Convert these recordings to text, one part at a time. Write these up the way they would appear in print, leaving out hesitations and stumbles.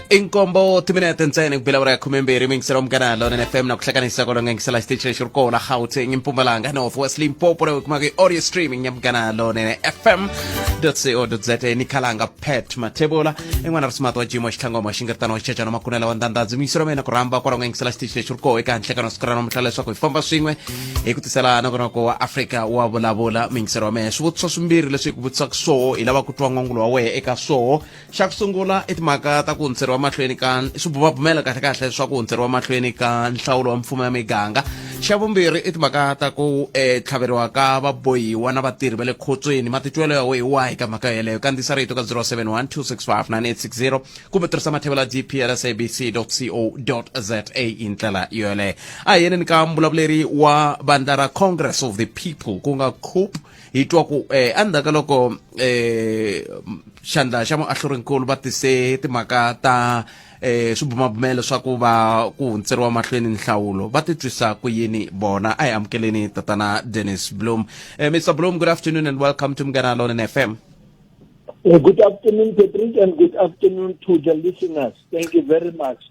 I nkombo timinete ntsena ku bela awara ya khumembirhi mingisela Munghana Lonene FM na ku hlanganisa kwalo nga yingisela xitichi lexi ri kona Gauteng, Mpumalanga, North West, Limpopo leyi kumaka hi audio streaming ya Munghana Lonene FM co za. Ni khalanga Pat Mathebula i n'wana ri simati wa jimo xitlhangoma xingeritano wa xicecana makunela wa ndandadzi muyiselo wa mina ku rhamba kwalo nga yingisela xitichi lexi ri koho eka nhlekano siku ra namuntlha leswaku hi famba swin'we hi ku tisela nongonoko wa Afrika wa Vulavula. Muyingiselo wa mehe, swivutiso swimbirhi leswi hi ku vutisaka swoho, hi lava ku twa n'wangulo wa wehe eka swoho. Xa ku sungula i timhaka ta ku hundziseriwa mahlweni ka swibumabumelo, kahlekahle swa ku hundziseriwa mahlweni ka nhlawulo wa mfumo ya miganga. Xa vumbirhi i timhaka ta ku tlhaveriwa ka vabohiwa na vatirhi va le khotsweni. Matitwelo ya wehe wahi ka mhaka yeleyo? Kandziyisa rito ka 071 265 9860 kumbe tirhisa mathevelo ya dplsabc co za hi ndlela yoleyo. A hi yeneni ka mbulavuleri wa vandla ra Congress of the People, ku nga COPE, hi twa ku endzhaku ka loko xandla xa muahlurinkulu va tise timhaka ta swibumabumelo swa ku va ku hundziseriwa mahlweni nhlawulo, va titwisa ku yini vona? A hi amukeleni tatana Dennis Bloom. Mr Bloom, good afternoon and welcome to Munghana Lonene FM. Good afternoon, Patrick, and good afternoon to the listeners. Thank you very much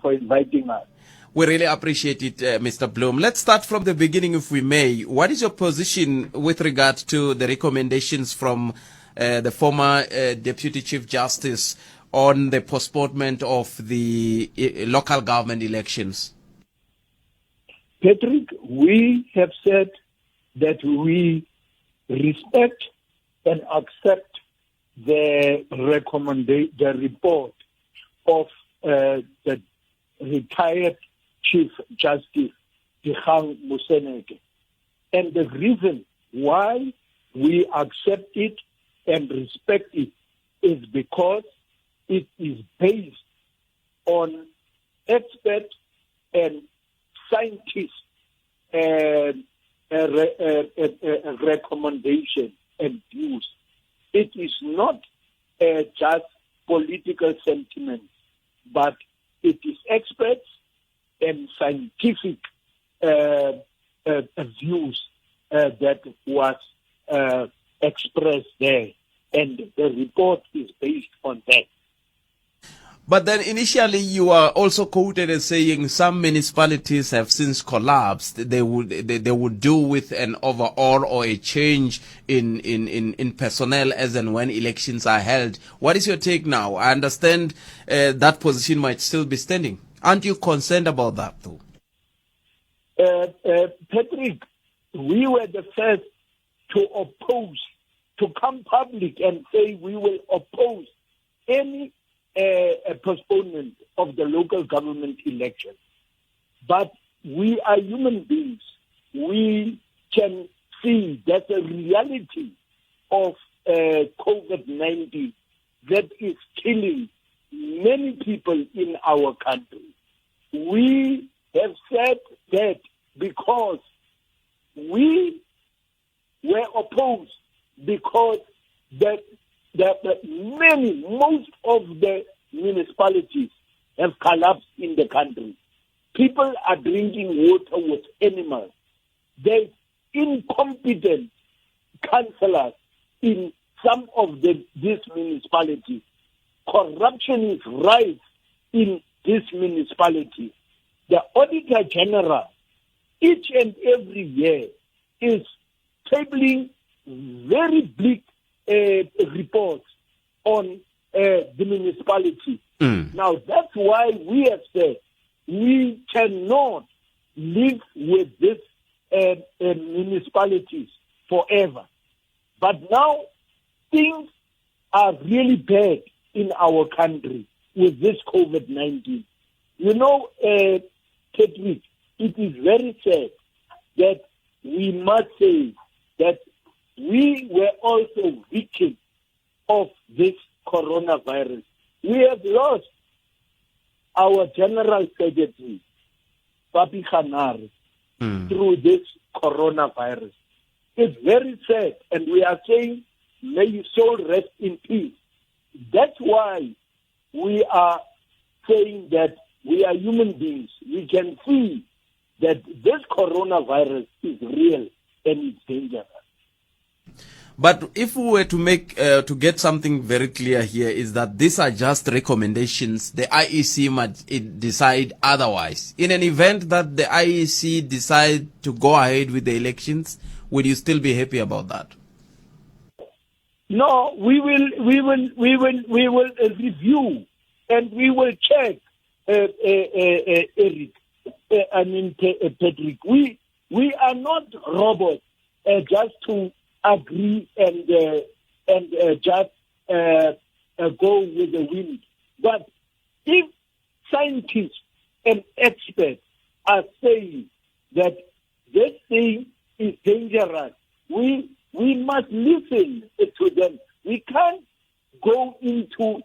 for inviting us. We really appreciate it, Mr. Bloom. Let's start from the beginning, if we may. What is your position with regard to the recommendations from the former Deputy Chief Justice on the postponement of the local government elections? Patrick, we have said that we respect and accept the report of the retired Chief Justice Dikgang Moseneke. And the reason why we accept it and respect it is because it is based on expert and scientist recommendation and views. It is not just political sentiment, but it is experts and scientific views that was expressed there, and the report is based on that. But then initially you are also quoted as saying some municipalities have since collapsed. They would do with an overhaul or a change in personnel as and when elections are held. What is your take now? I understand that position might still be standing. Aren't you concerned about that though? Patrick, we were the first to oppose, to come public and say we will oppose any postponement of the local government election. But we are human beings. We can see that the reality of COVID-19 that is killing many people in our country. We have said that because we were opposed because that many, most of the municipalities have collapsed in the country. People are drinking water with animals. There's incompetent councillors in some of these municipalities. Corruption is rife in this municipality. The Auditor General, each and every year, is tabling very bleak reports on the municipality. Now, that's why we have said we cannot live with these municipalities forever. But now, things are really bad in our country with this COVID-19. Patrick, it is very sad that we must say that we were also victims of this coronavirus. We have lost our General Secretary, Papi Khanare, through this coronavirus. It's very sad, and we are saying, may his soul rest in peace. That's why we are saying that we are human beings. We can see that this coronavirus is real and it's dangerous. But if we were to make to get something very clear here is that these are just recommendations. The IEC might decide otherwise. In an event that the IEC decide to go ahead with the elections, will you still be happy about that? No, we will review and we will check, Eric, I mean, Patrick. We are not robots just to agree and just go with the wind. But if scientists and experts are saying that this thing is dangerous, we must listen to them. We can't go into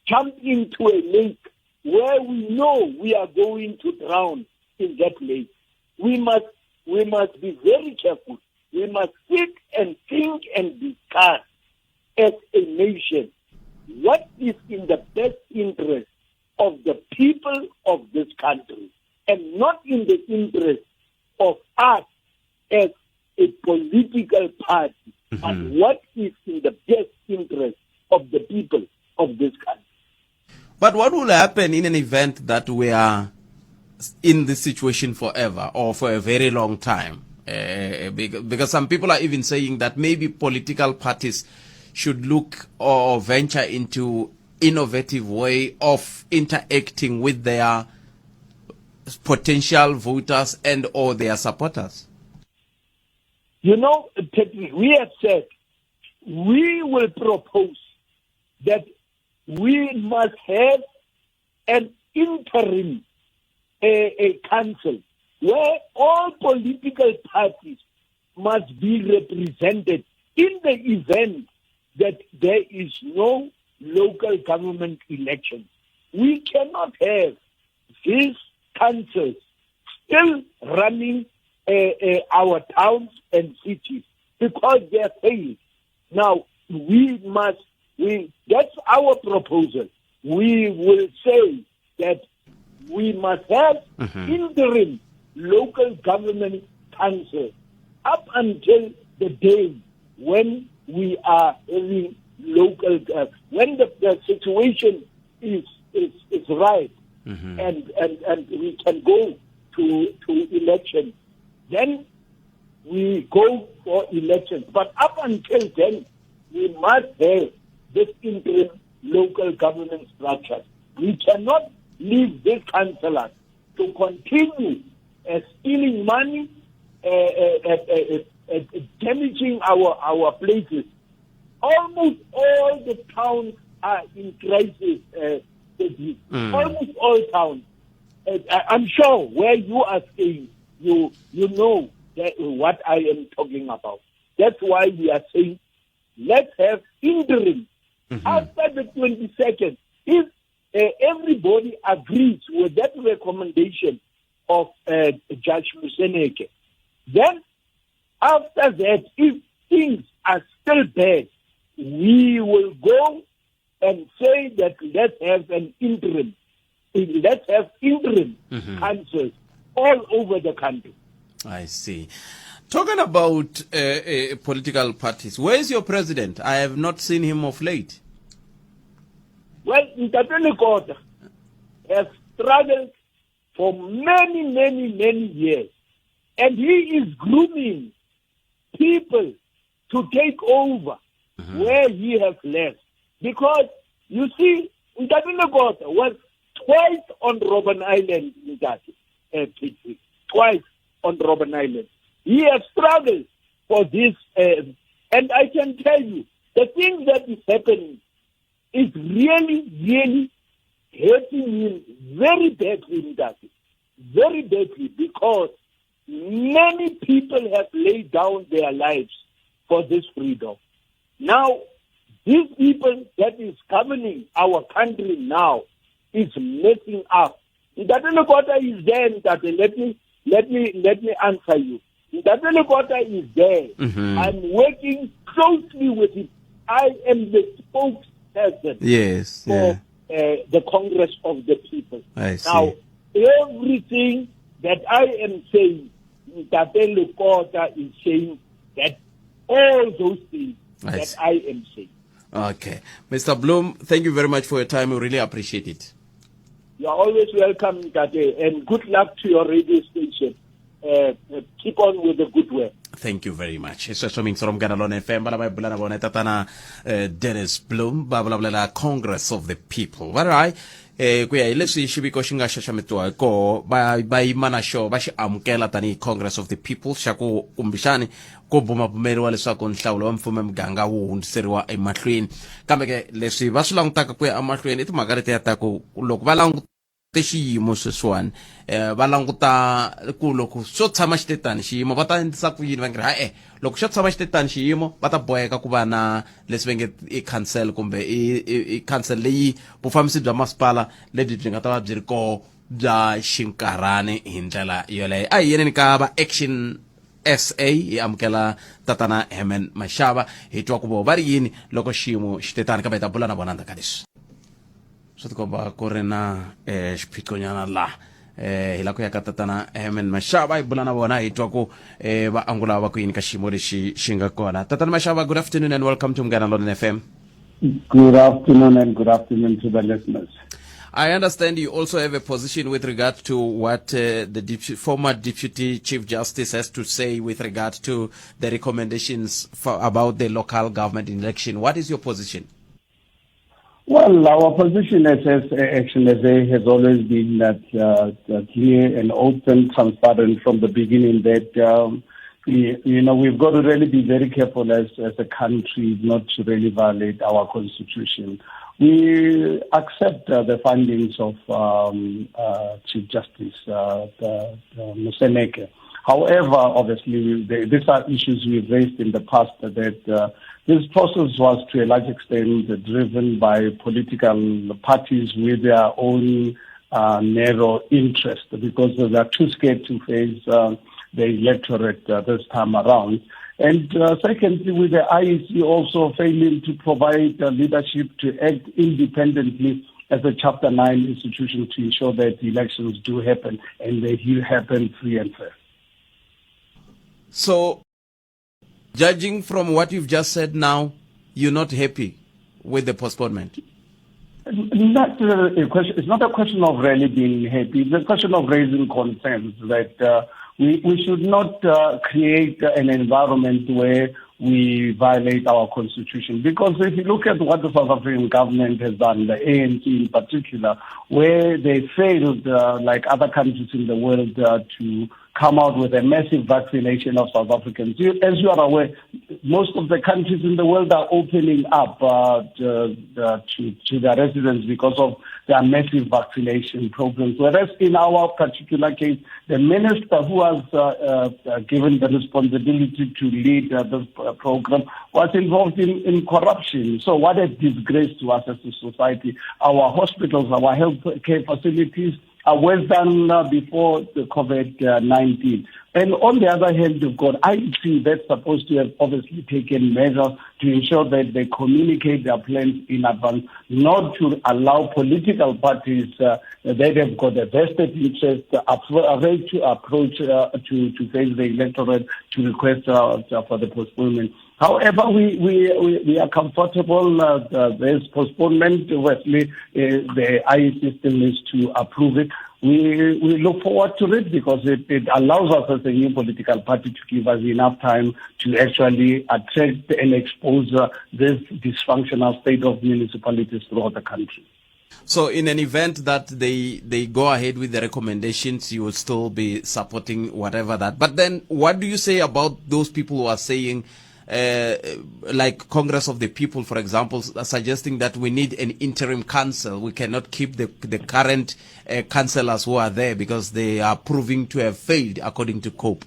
jump into a lake where we know we are going to drown in that lake. We must be very careful. We must sit and think and discuss as a nation what is in the best interest of the people of this country and not in the interest of us as a political party, but what is in the best interest of the people of this country. But what will happen in an event that we are in this situation forever or for a very long time? Because some people are even saying that maybe political parties should look or venture into innovative way of interacting with their potential voters and or their supporters. Patrick, we have said we will propose that we must have an interim a council where all political parties must be represented in the event that there is no local government election. We cannot have these councils still running our towns and cities because they are failed. Now, we must, we, that's our proposal. We will say that we must have interim local government council up until the day when we are having local, when the situation is right and we can go to election, then we go for elections. But up until then, we must have this interim local government structure. We cannot leave these councillors to continue stealing money, damaging our places. Almost all the towns are in crisis. Almost all towns. I'm sure where you are staying, you know that what I am talking about. That's why we are saying let's have interim after the 22nd. If everybody agrees with that recommendation of Judge Moseneke, then after that, if things are still bad, we will go and say that let's have an interim. Let's have interim councils all over the country. I see. Talking about political parties, where is your president? I have not seen him of late. Well, Ntate Lekota has struggled for many, many, many years. And he is grooming people to take over where he has left. Because, you see, Ntate Lekota was twice on Robben Island, Ntate, Patrick, twice on Robben Island. He has struggled for this. And I can tell you, the thing that is happening is really, really hurting him very badly, Ntate. Very badly, because many people have laid down their lives for this freedom. Now, these people that is governing our country now is messing up. Ntate Lekota is there, Ntate. Let me answer you. Ntate Lekota is there. I'm working closely with him. I am the spokesperson for the Congress of the People. I see. Now, everything that I am saying, Ntate Lekota is saying that all those things. I that see. I am saying. Okay. Mr. Bloem, thank you very much for your time. We really appreciate it. You are always welcome, Ntate, and good luck to your radio station. Keep on with the good work. Thank you very much. Hi sweswo miyingiselo Munghana Lona FM va lava hi bula na vona tatana Dennis Bloem va vulavulela Congress of the People. Va ri hayi ku ya hi leswi xiviko xi nga xaxametiwa hi koho va yima na xo va xi amukela tanihi Congress of the People xa ku kumbexani ku bumabumeriwa leswaku nhlawulo wa mfumo ya muganga wu hundziseriwa emahlweni. Kambe ke leswi va swi langutaka ku ya emahlweni i timhaka letiya ta ku loko va langute xiyimo sweswiwani va languta ku loko xo tshama xi te tani xiyimo va ta endlisa ku yini va nge ri ha-e loko xo tshama xi te tani xiyimo va ta boheka ku va na leswi va nge i council kumbe i council leyi vufambisi bya masipala lebyi byi nga ta va byi ri koho bya xinkarhani hi ndlela yoleyo. A hi yeneni ka va Action SA hi amukela tatana Herman Mashava hi twa ku vo va ri yini loko xiyimo xi te tani, kambe hi ta bula na vona ndzhaku ka leswi. Swi tikomba ku ri na xiphiqonyana laha hi la ku ya ka tatana Herman Mashava hi bula na vona hi twa ku va angula va ku yini ka xiyimo lexi xi nga kona. Tatana Mashava, good afternoon and welcome to Munghana Lonene FM. Good afternoon and good afternoon to the listeners. I understand you also have a position with regard to what the former Deputy Chief Justice has to say with regard to the recommendations about the local government election. What is your position? Well, our position as Action SA has always been that clear and open, transparent from the beginning that we've got to really be very careful as a country not to really violate our constitution. We accept the findings of Chief Justice Moseneke. However, obviously, these are issues we've raised in the past that this process was to a large extent driven by political parties with their own narrow interest, because they are too scared to face the electorate this time around. And secondly, with the IEC also failing to provide leadership to act independently as a Chapter 9 institution to ensure that the elections do happen and they do happen free and fair. So, judging from what you've just said now, you're not happy with the postponement? Not a question. It's not a question of really being happy. It's a question of raising concerns that we should not create an environment where we violate our constitution. Because if you look at what the South African government has done, the ANC in particular, where they failed, like other countries in the world, to come out with a massive vaccination of South Africans. As you are aware, most of the countries in the world are opening up to their residents because of their massive vaccination programs. Whereas in our particular case, the minister who was given the responsibility to lead this program was involved in corruption. So what a disgrace to us as a society. Our hospitals, our health care facilities are worse than before the COVID-19. And on the other hand, you've got IEC that's supposed to have obviously taken measures to ensure that they communicate their plans in advance, not to allow political parties that have got a vested interest to approach to face the electorate to request for the postponement. However, we are comfortable. There's postponement. Obviously, the IEC system needs to approve it. We look forward to it because it allows us as a new political party to give us enough time to actually attract and expose this dysfunctional state of municipalities throughout the country. So in an event that they go ahead with the recommendations, you will still be supporting whatever that. But then what do you say about those people who are saying, like Congress of the People, for example, suggesting that we need an interim council. We cannot keep the current councillors who are there because they are proving to have failed, according to COPE.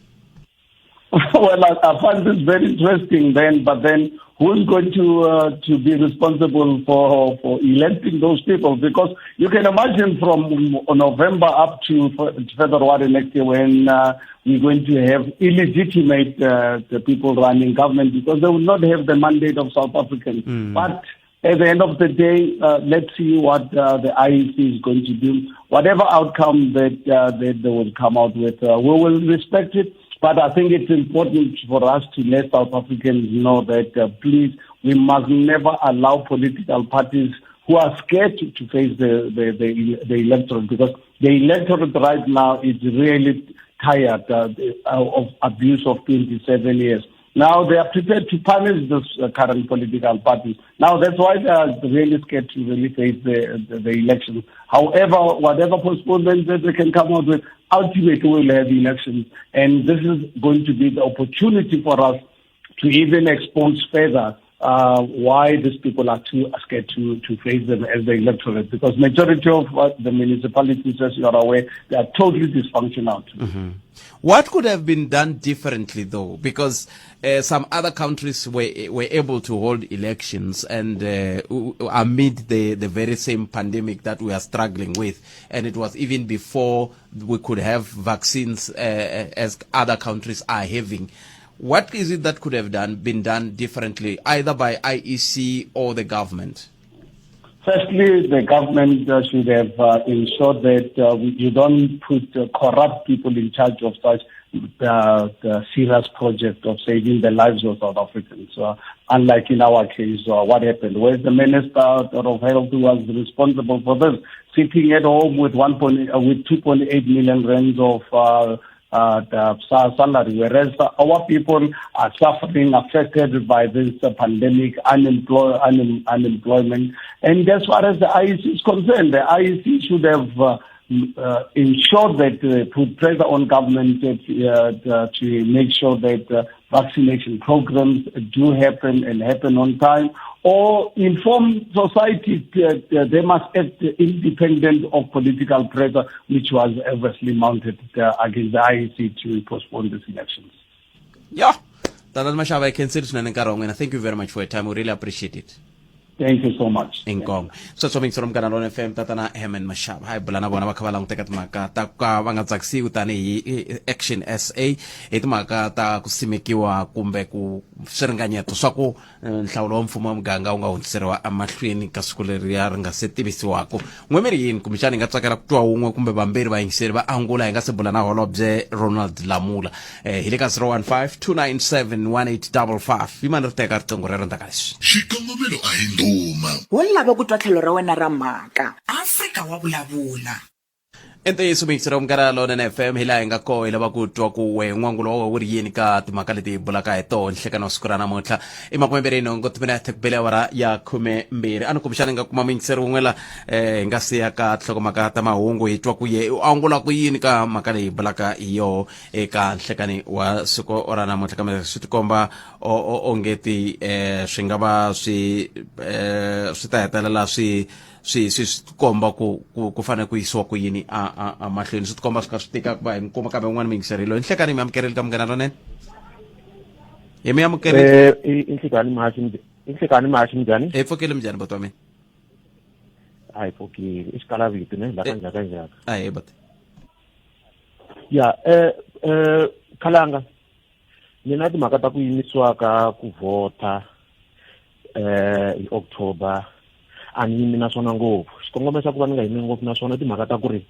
Well, I find this very interesting then, but then who's going to be responsible for electing those people? Because you can imagine from November up to February next year when we're going to have illegitimate the people running government because they will not have the mandate of South Africans. Mm. But at the end of the day, let's see what the IEC is going to do. Whatever outcome that they will come out with, we will respect it. But I think it's important for us to let South Africans know that, please, we must never allow political parties who are scared to face the electorate, because the electorate right now is really tired of abuse of 27 years. Now they are prepared to punish this current political parties. Now that's why they are really scared to really face the elections. However, whatever postponement that they can come out with, ultimately we'll have elections. And this is going to be the opportunity for us to even expose further why these people are too scared to face them as the electorate. Because majority of the municipalities, as you are aware, they are totally dysfunctional. What could have been done differently, though? Because some other countries were able to hold elections and amid the very same pandemic that we are struggling with, and it was even before we could have vaccines as other countries are having. What is it that could have been done differently, either by IEC or the government? Firstly, the government should have ensured that you don't put corrupt people in charge of such the serious project of saving the lives of South Africans. Unlike in our case, what happened? Where's the Minister of Health who was responsible for this, sitting at home with one point, with 2.8 million rands of the salary, whereas our people are suffering, affected by this pandemic, unemployment. And as far as the IEC is concerned, the IEC should have ensured that put pressure on government to make sure that vaccination programs do happen and happen on time, or inform society that they must act independent of political pressure, which was obviously mounted against the IEC to postpone these elections. Yeah. Tatana Mashaba, I can say swinene nkarhi wa n'wina. Thank you very much for your time. We really appreciate it. Thank you so much. Inkomo. Sweswo mixero Munghana Lona FM, tatana Herman Mashaba. Hi bula na vona va kha va languteka timhaka ta ku ka va nga tsakisiwi tanihi Action SA hi timhaka ta ku simekiwa kumbe ku swiringanyeto swa ku nhlawulo wa mfumo wa muganga wu nga hundziseriwa emahlweni ka siku leriya ri nga se tivisiwaka. N'we mi ri yini? Kumbexana hi nga tsakela ku twa wun'we kumbe vambirhi vayingiseri va angula hi nga se bula na holobye Ronald Lamula. Hi le ka 015 297 1855. Yimani ri teka riqingho rero ndzhaku ka leswi. Xikongomelo a hi ndhuma. Wo lava ku twa tlhelo ra wena ra mhaka. Afrika wa vulavula. I ntiyiso muyingiseri wa Munghana Lonene FM, hi laha hi nga koho hi lava ku twa ku we n'wangulo wa wena wu ri yini ka timhaka leti hi bulaka hi toho nhlekani wa siku ra namuntlha. I 28 timinete ku bele awara ya 12. A ni kumbexana hi nga kuma muyingiseri wun'we la hi nga siya ka tinhlokomhaka ta mahungu hi twa ku ye u angula ku yini ka mhaka leyi hi bulaka hi yoho eka nhlekani wa siku ra namuntlha. Kambe swi tikomba ongeti swi nga va swi swi ta hetelela swi swi swi swi tikomba ku ku ku fanele ku yisiwa ku yini a a a mahlweni. Swi tikomba swi kha swi tika ku va hi mi kuma, kambe un'wana muyingiseri loyi nhlekani mi amukerile ka Munghana Lonene, hi mi amukerile. I nhlikani mhaxi, i nhlikani mhaxi, minjhani? Hi pfukile, minjhani boti wa mina? A hi pfukile, i xikalavito ne la ka njhaka njhaka. Ahee boti. Ya, khalanga mina timhaka ta ku yimisiwa ka ku vhota hi October a ni yimi na swona ngopfu. Xikongomelo xa ku va ni nga yimi ngopfu na swona timhaka ta ku ri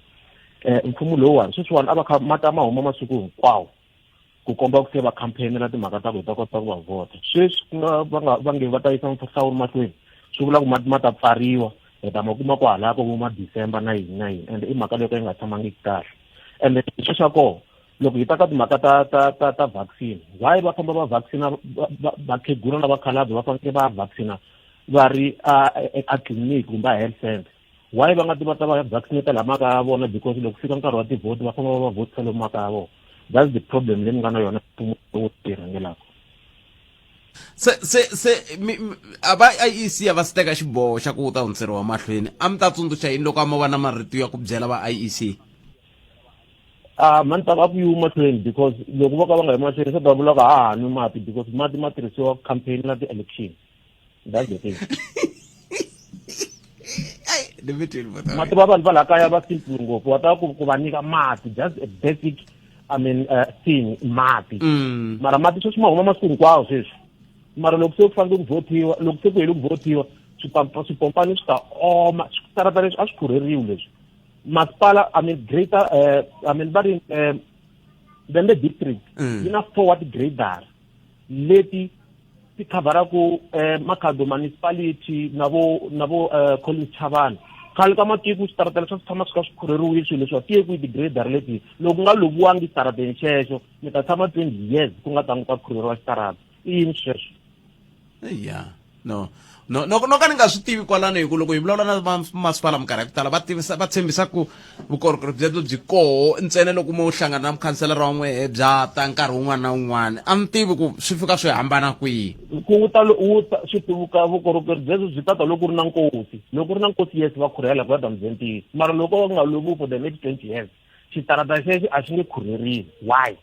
mfumo lowuwani sweswiwani a va kha ma ta ma huma masiku hinkwawo ku komba ku se va campaignela timhaka ta ku hi ta kota ku va vhota. Sweswi ku nga va nga va nge va ta yisa nhlawulo mahlweni, swi vula ku mati ma ta pfariwa, hi ta ma kuma kwahalaya ko vo ma December na yini na yini, ende i mhaka leyo ka yi nga tshamangiki kahle. Ende xo xa kona, loko hi ta ka timhaka ta vaccine, why va famba va vaccina vakhegula na vakhalabye? Va fanekele va vaccina va ri a tliliniki kumbe a health center. Why va nga ti va ta va vaccinate laha makaya ya vona? Because loko fika nkarhi wa tivhoti va famba va va vhotisa lomu makaya ya vona. That's the problem leyi ni nga na yona mfumo lowu tirhangelaka. Se se se mi, mi, a va IEC a va si teka xiboho xa ku ta hundziseriwa mahlweni, a mi ta tsundzuxa yini loko a mo va na marito ya ku byela va IEC? A mani ta va ku yiwi mahlweni, because loko vo ka va nga yi mahlweni swi ta vula ku ha ha nwi mati, because mati ma tirhisiwa campaign na ti-election. That's the thing. Ni mi twile bota wa Mati mina. va vanhu va laha kaya va simple ngopfu, wa ta ku va nyika mati, just a basic, I mean, thing, mati. Mara mati sweswi ma huma masiku hinkwawo sweswi, mara loko se ku fanele ku vhotiwa, loko se ku hele ku vhotiwa, swipompani swi ta oma, switarata leswi a swi khurheriwi leswi masipala, I mean greater, I mean va ri Vhembe district yi na forward grader leti ti khavharaku Makhado municipality na vo na vo Collins Chavani. Khale ka matiko switarata leswi a swi tshama swi kha swi khurheriwile swilo leswiwa ti ye kwihi ti-grader leti? Loko ku nga loviwangi xitarateni xexo mi ta tshama 20 years ku nga tangi ku ta khurheriwa xitarata. I yini sweswo? Ya, no no no no ka ni nga swi tivi kwalano, hi ku loko hi vulavula na masipala minkarhi ya ku tala va tivisa, va tshembisa ku vukorhokeri byebyo byi koho ntsena loko mo hlangana na mukhanselara wa n'wehe bya ta nkarhi wun'wana na wun'wana. A ni tivi ku swi fika swi hambana kwihi. Ku wu ta wu ta swi tivuka vukorhokeri byebyo byi ta ta loko ku ri na nkosi. Loko ku ri na nkosi, yes, va khurhela ku ya ta muzentisi, mara loko va nga loviwi for the next 20 years, xitarata xexo a xi nge khurheriwi. Why?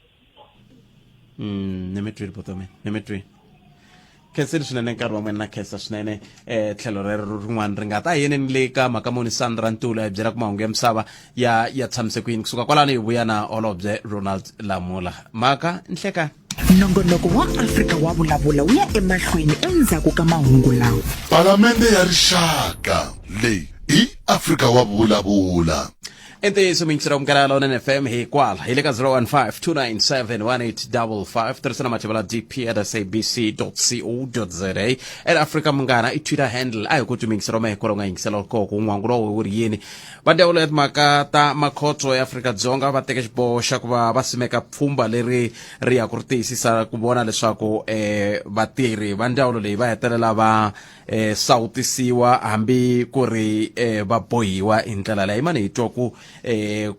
Ni mi twile, botomi, ni mi twile. Khensile swinene nkarhi wa n'wina, na khensa swinene. Tlhelo rero rin'wana ri nga ta yini ni le ka mhaka muni? Sandra Ntula hi byela ku mahungu ya misava ya tshamise ku yini. Kusuka kwalano hi vuya na holobye Ronald Lamula. Mhaka nhlekani. Nongonoko wa Afrika wa Vulavula wu ya emahlweni endzhaku ka mahungu lawa. Palamende ya Rixaka leyi i Afrika wa Vulavula. I ntiyiso, miyingiselo Munghana Lonene FM hi kwala hi le ka 015 297 1855. Tirhisana mathevela dp at sabc co za, at Africa Munghana i Twitter handle. A hi ku miyingiselo mehe kwala u nga yingisela koko n'wangu lowo wu ri yini. Va ndzawulo ya timhaka ta makhotso ya Afrika-Dzonga va teke xiboho xa ku va va simeka pfhumba leri ri ya ku ri tiyisisa ku vona leswaku vatirhi va ndzawulo leyi va hetelela va sawutisiwa hambi ku ri va bohiwa hi ndlela leyi. Mani hi twa ku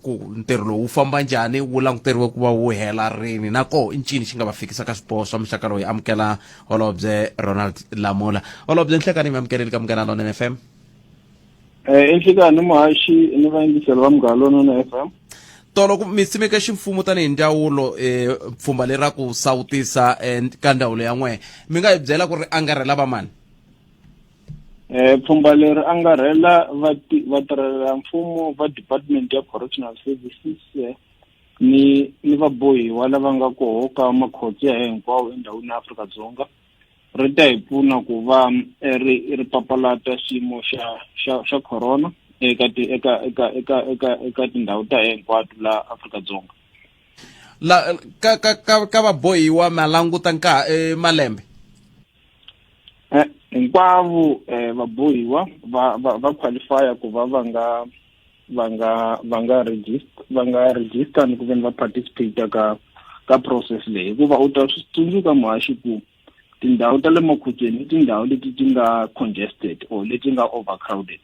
ku ntirho lowu wu famba njhani, wu languteriwe ku va wu hela rini, na koho i ncini xi nga va fikisa ka swiboho swa muxaka lowu. Hi amukela holobye Ronald Lamula. Holobye, nhlekani, mi amukeleli ka Munghana Lonene FM. I nhlekani muhaxi ni vayingiseli va Munghana Lonene FM. Tolo ku mi simeke ximfumo tanihi ndzawulo pfhumba leri ra ku sawutisa ka ndzawulo ya n'wehe, mi nga hi byela ku ri angarhela va mani? Pfhumba leri angarhela vatirhela mfumo va Department ya Correctional Services ni vabohiwa lava nga koho ka makhotso ya hinkwawo endhawini ya Afrika-Dzonga. Ri ta hi pfuna ku va ri papalata xiyimo xa corona eka ti eka eka eka eka eka tindhawu ta hinkwato la Afrika-Dzonga. La ka vabohiwa ma languta nka malembe? Hinkwavo vabohiwa va qualify ku va va nga va nga va nga register, va nga register ni ku veni va participate ka process leyi, hikuva u ta swi tsundzuka muhaxi ku tindhawu ta le makhotsweni i tindhawu leti ti nga congested or leti nga overcrowded,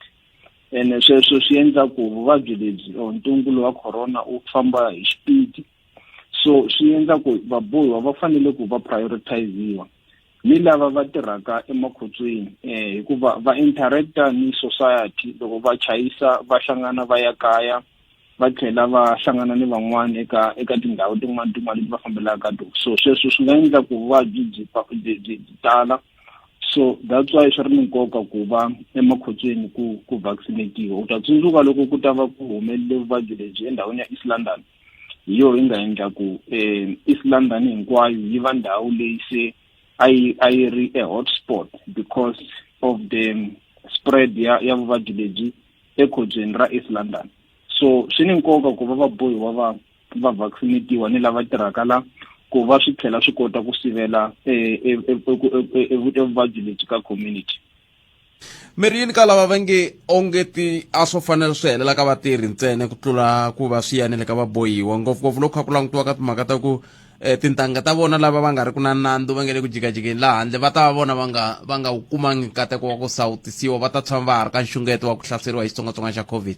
ene sweswo swi endla ku vuvabyi lebyi or ntungulo wa corona u famba hi xipidi. So swi endla ku vabohiwa va fanele ku va prioritiziwa ni lava va tirhaka emakhotsweni, hikuva va interacta ni society loko va chayisa, va hlangana va ya kaya, va tlhela va hlangana ni van'wani eka tindhawu tin'wana leti va fambelaka ka tona. So sweswo swi nga endla ku vuvabyi byi tala. So that's why swi ri ni nkoka ku va emakhotsweni ku vaccinatiwa. U ta tsundzuka loko ku ta va ku humelele vuvabyi lebyi endhawini ya East London, hi yo yi nga endla ku East London hinkwayo yi va ndhawu leyi se a yi ri a hotspot because of the spread ya vuvabyi lebyi ekhotsweni ra East London. So swi ni nkoka ku va vabohiwa va vaccinatiwa ni lava tirhaka la, ku va swi tlhela swi kota ku sivela evuvabyi lebyi ka community. Mi ri yini ka lava va nge onge ti a swo fanela swi helela ka vatirhi ntsena ku tlula ku va swi yanele ka vabohiwa, ngopfungopfu loko kha ku langutiwa ka timhaka ta ku tintangha ta vona lava va nga ri ku na nandzu va nge le ku jikajikeni laha handle, va ta va vona va nga wu kumangi nkateko wa ku sawutisiwa, va ta tshama va ha ri ka nxungeto wa ku hlaseriwa hi xitsongwatsongwana xa COVID?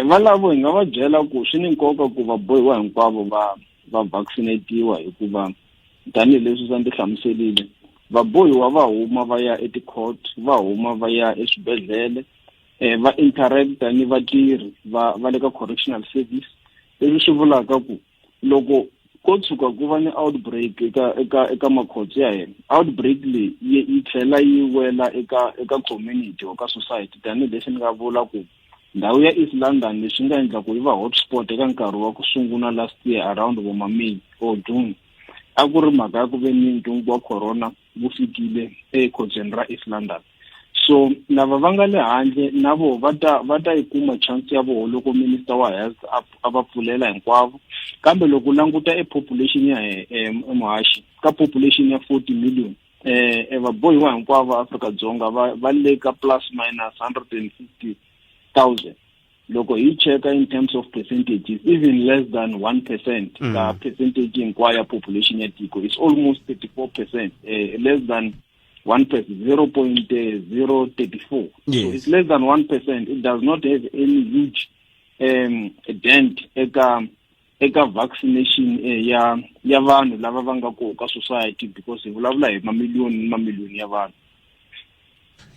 Valavo hi nga va byela ku swi ni nkoka ku vabohiwa hinkwavo va vaccinatiwa, hikuva tanihileswi swa ndzi hlamuselile, vabohiwa va huma va ya eti-court, va huma va ya eswibedhlele, va interacta ni vatirhi va le ka correctional service, leswi swi vulaka ku loko ko tshuka ku va ni outbreak eka makhotso ya hina, outbreak leyi yi tlhela yi wela eka community or ka society. Tanihileswi ni nga vula ku ndhawu ya East London, leswi nga endla ku yi va hotspot eka nkarhi wa ku sungula last year around voma May or June, a ku ri mhaka ya ku ve ni ntungu wa corona wu fikile ekhotsweni ra East London. So lava va nga le handle na voho va ta va ta yi kuma chance ya voho loko minister wa health a va pfulela hinkwavo. Kambe loko u languta e population ya muhaxi, ka population ya 40 million, e vabohiwa hinkwavo va Afrika-Dzonga va le ka plus minus 150,000. Loko hi cheka in terms of percentages, even less than 1% ka percentage hinkwayo ya population ya tiko. It's almost 34%, less than 1%, 0.034. So it's less than 1%. It does not have any huge dent eka vaccination ya vanhu lava va nga koho ka society, because hi vulavula hi mamiliyoni ni mamiliyoni ya vanhu.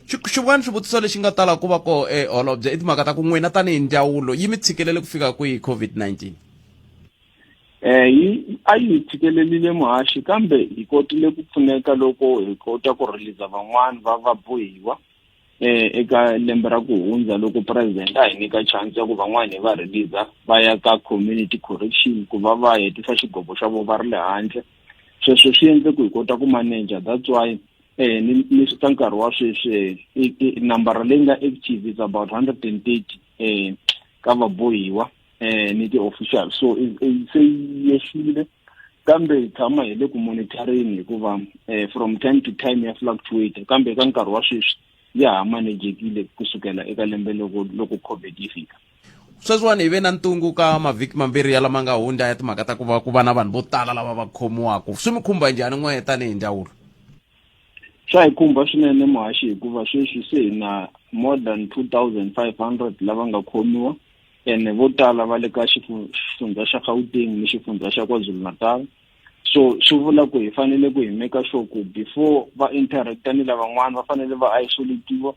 Xin'wana xivutiso lexi nga tala ku va ko, holobye, i timhaka ta ku n'wina tanihi ndzawulo yi mi tshikelele ku fika kwihi COVID-19? Yi a yi tshikelerile, muhaxi, kambe hi kotile ku pfuneka loko hi kota ku release van'wani va vabohiwa eka lembe ra ku hundza, loko president a hi nyika chance ya ku van'wani hi va release va ya ka community correction ku va va hetisa xigobo xa vona va ri le handle. Sweswo swi endle ku hi kota ku manager. That's why ni ka nkarhi wa sweswi nambara leyi nga active is about 130 ka vabohiwa ni ti-official. So se yi yehlile, kambe hi tshama hi le ku monitoring, hikuva from time to time ya fluctuate, kambe ka nkarhi wa sweswi ya ha manejekile kusukela eka lembe loko COVID yi fika. Sweswiwani hi ve na ntungu ka mavhiki mambirhi ya lama nga hundza ya timhaka ta ku va na vanhu vo tala lava va khomiwaka. Swi mi khumba njhani n'we tanihi ndzawulo? Swa hi khumba swinene, muhaxi, hikuva sweswi se hi na more than 2500 lava nga khomiwa, ene vo tala va le ka xifundza xa Gauteng ni xifundza xa KwaZulu-Natal. So swi vula ku hi fanele ku hi make sure ku before va interacta ni lavan'wana, va fanele va isolatiwa,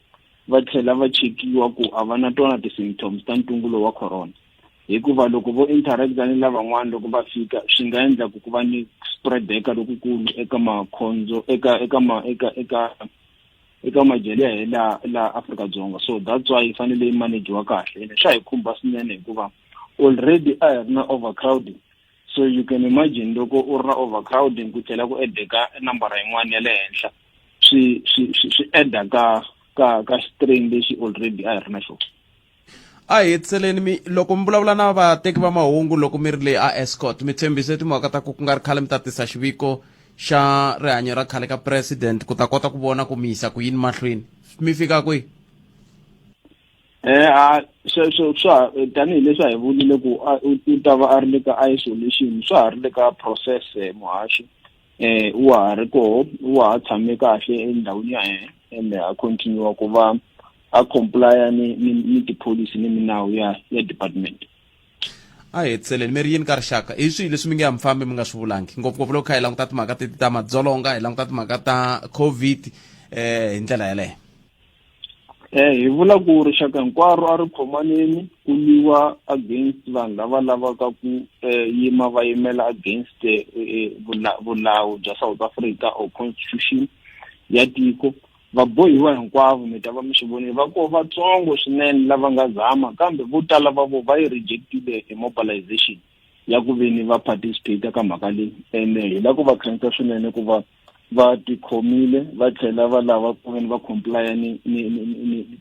va tlhela va chekiwa ku a va na tona ti-symptoms ta ntungu lowu wa corona, hikuva loko vo interacta ni lavan'wana loko va fika, swi nga endla ku ku va ni spreadeka lokukulu eka makhondzo eka ma eka eka eka majele ya hina la Afrika-Dzonga. So that's why yi fanele yi managiwa kahle, ene swa hi khumba swinene hikuva already a hi ri na overcrowding. So you can imagine loko u ri na overcrowding, ku tlhela ku edeka nambara yin'wana ya le henhla, swi eda ka strain lexi already a hi ri na xona. A hi hetiseleni mi loko mi vulavula na vateki va mahungu loko mi ri le a Escort, mi tshembise timhaka ta ku ku nga ri khale mi ta tisa xiviko xa rihanyo ra khale ka president ku ta kota ku vona ku mi yisa ku yini mahlweni. Mi fika kwihi? A sweswo swa tanihileswi a hi vulile ku u ta va a ri le ka isolation, swa ha ri le ka process, muhaxi. Wa ha ri koho, wa ha tshame kahle endhawini ya yena, ende a continue ku va a complya ni tipholisi ni minawu ya department. A hi hetiseleni, mi ri yini ka rixaka? Hi swihi leswi mi nge ya mi fambi mi nga swi vulangi, ngopfungopfu loko kha hi languta timhaka teti ta madzolonga, hi languta timhaka ta COVID hi ndlela yeleyo? Hi vula ku rixaka hinkwaro a ri khomaneni ku lwiwa against vanhu lava lavaka ku yima va yimela against vulawu bya South Africa or constitution ya tiko. Vabohiwa hinkwavo mi ta va mi swi vonile, va ko vatsongo swinene lava nga zama, kambe vo tala va vo va yi rejectile hi mobilization ya ku veni va participate ka mhaka leyi. Ene hi la ku va khensa swinene ku va va tikhomile, va tlhela va lava ku veni va complya ni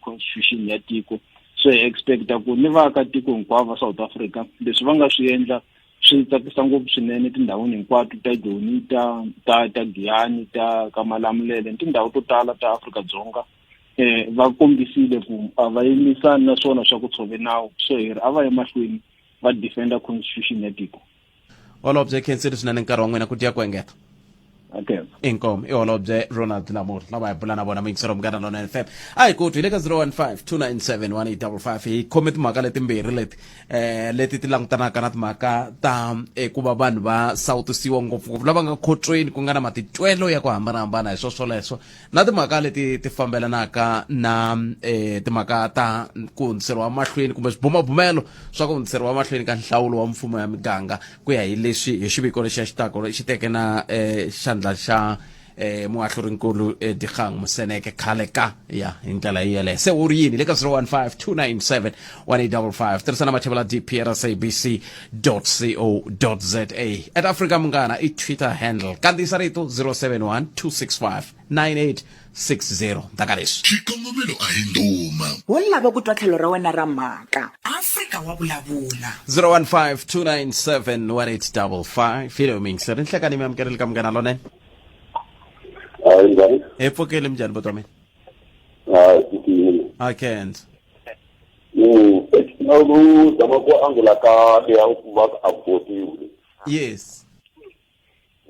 constitution ya tiko. So hi expecta ku ni vaakatiko hinkwavo va South Africa, leswi va nga swi endla swi tsakisa ngopfu swinene tindhawini hinkwato ta Joni, ta Giyani, ta ka Malamulele ni tindhawu to tala ta Afrika-Dzonga. Va kombisile ku a va yimisani na swona swa ku tshove nawu, so hi ri a va ye mahlweni va defenda constitution ya tiko. Holobye, khensile swinene nkarhi wa n'wina, ku dya ku engeta. Okay. Inkomu. I holobye Ronald Lamola lava hi bula na vona, muyingiseri Munghana Lonene FM. A hi ku twi hi le ka 015 297 1855. Hi khome timhaka letimbirhi leti leti ti langutanaka na timhaka ta ku va vanhu va sawutisiwa, ngopfungopfu lava nga khotsweni, ku nga na matitwelo ya ku hambanahambana hi swo swoleswo, na timhaka leti ti fambelanaka na timhaka ta ku hundziseriwa mahlweni kumbe swibumabumelo swa ku hundziseriwa mahlweni ka nhlawulo wa mfumo ya miganga ku ya hi leswi hi xiviko lexi xi tako xi teke na xandla xa eh muahlurinkulu eh, Dikgang Moseneke khale ka ya hi ndlela yeleyo se u ri yini le ka 015 297 1855 tirhisana mathevula dp at sabc co za at Africa Munghana i Twitter handle kandziyisa rito 071 265 9860 ndaka leswi Xikongomelo a hi ndhuma. Wo lava ku twa tlhelo ra wena ra mhaka. Afrika wa vulavula. 015 297 1855 hi miyingiseri nhlekani mi amukerile ka Munghana Lonene. Hayi, njhani? Hi pfukile, minjhani buti wa mina? Hayi, pfukile. I can't. Na lu zama ku angula ka leya ku va a votiwe. Yes.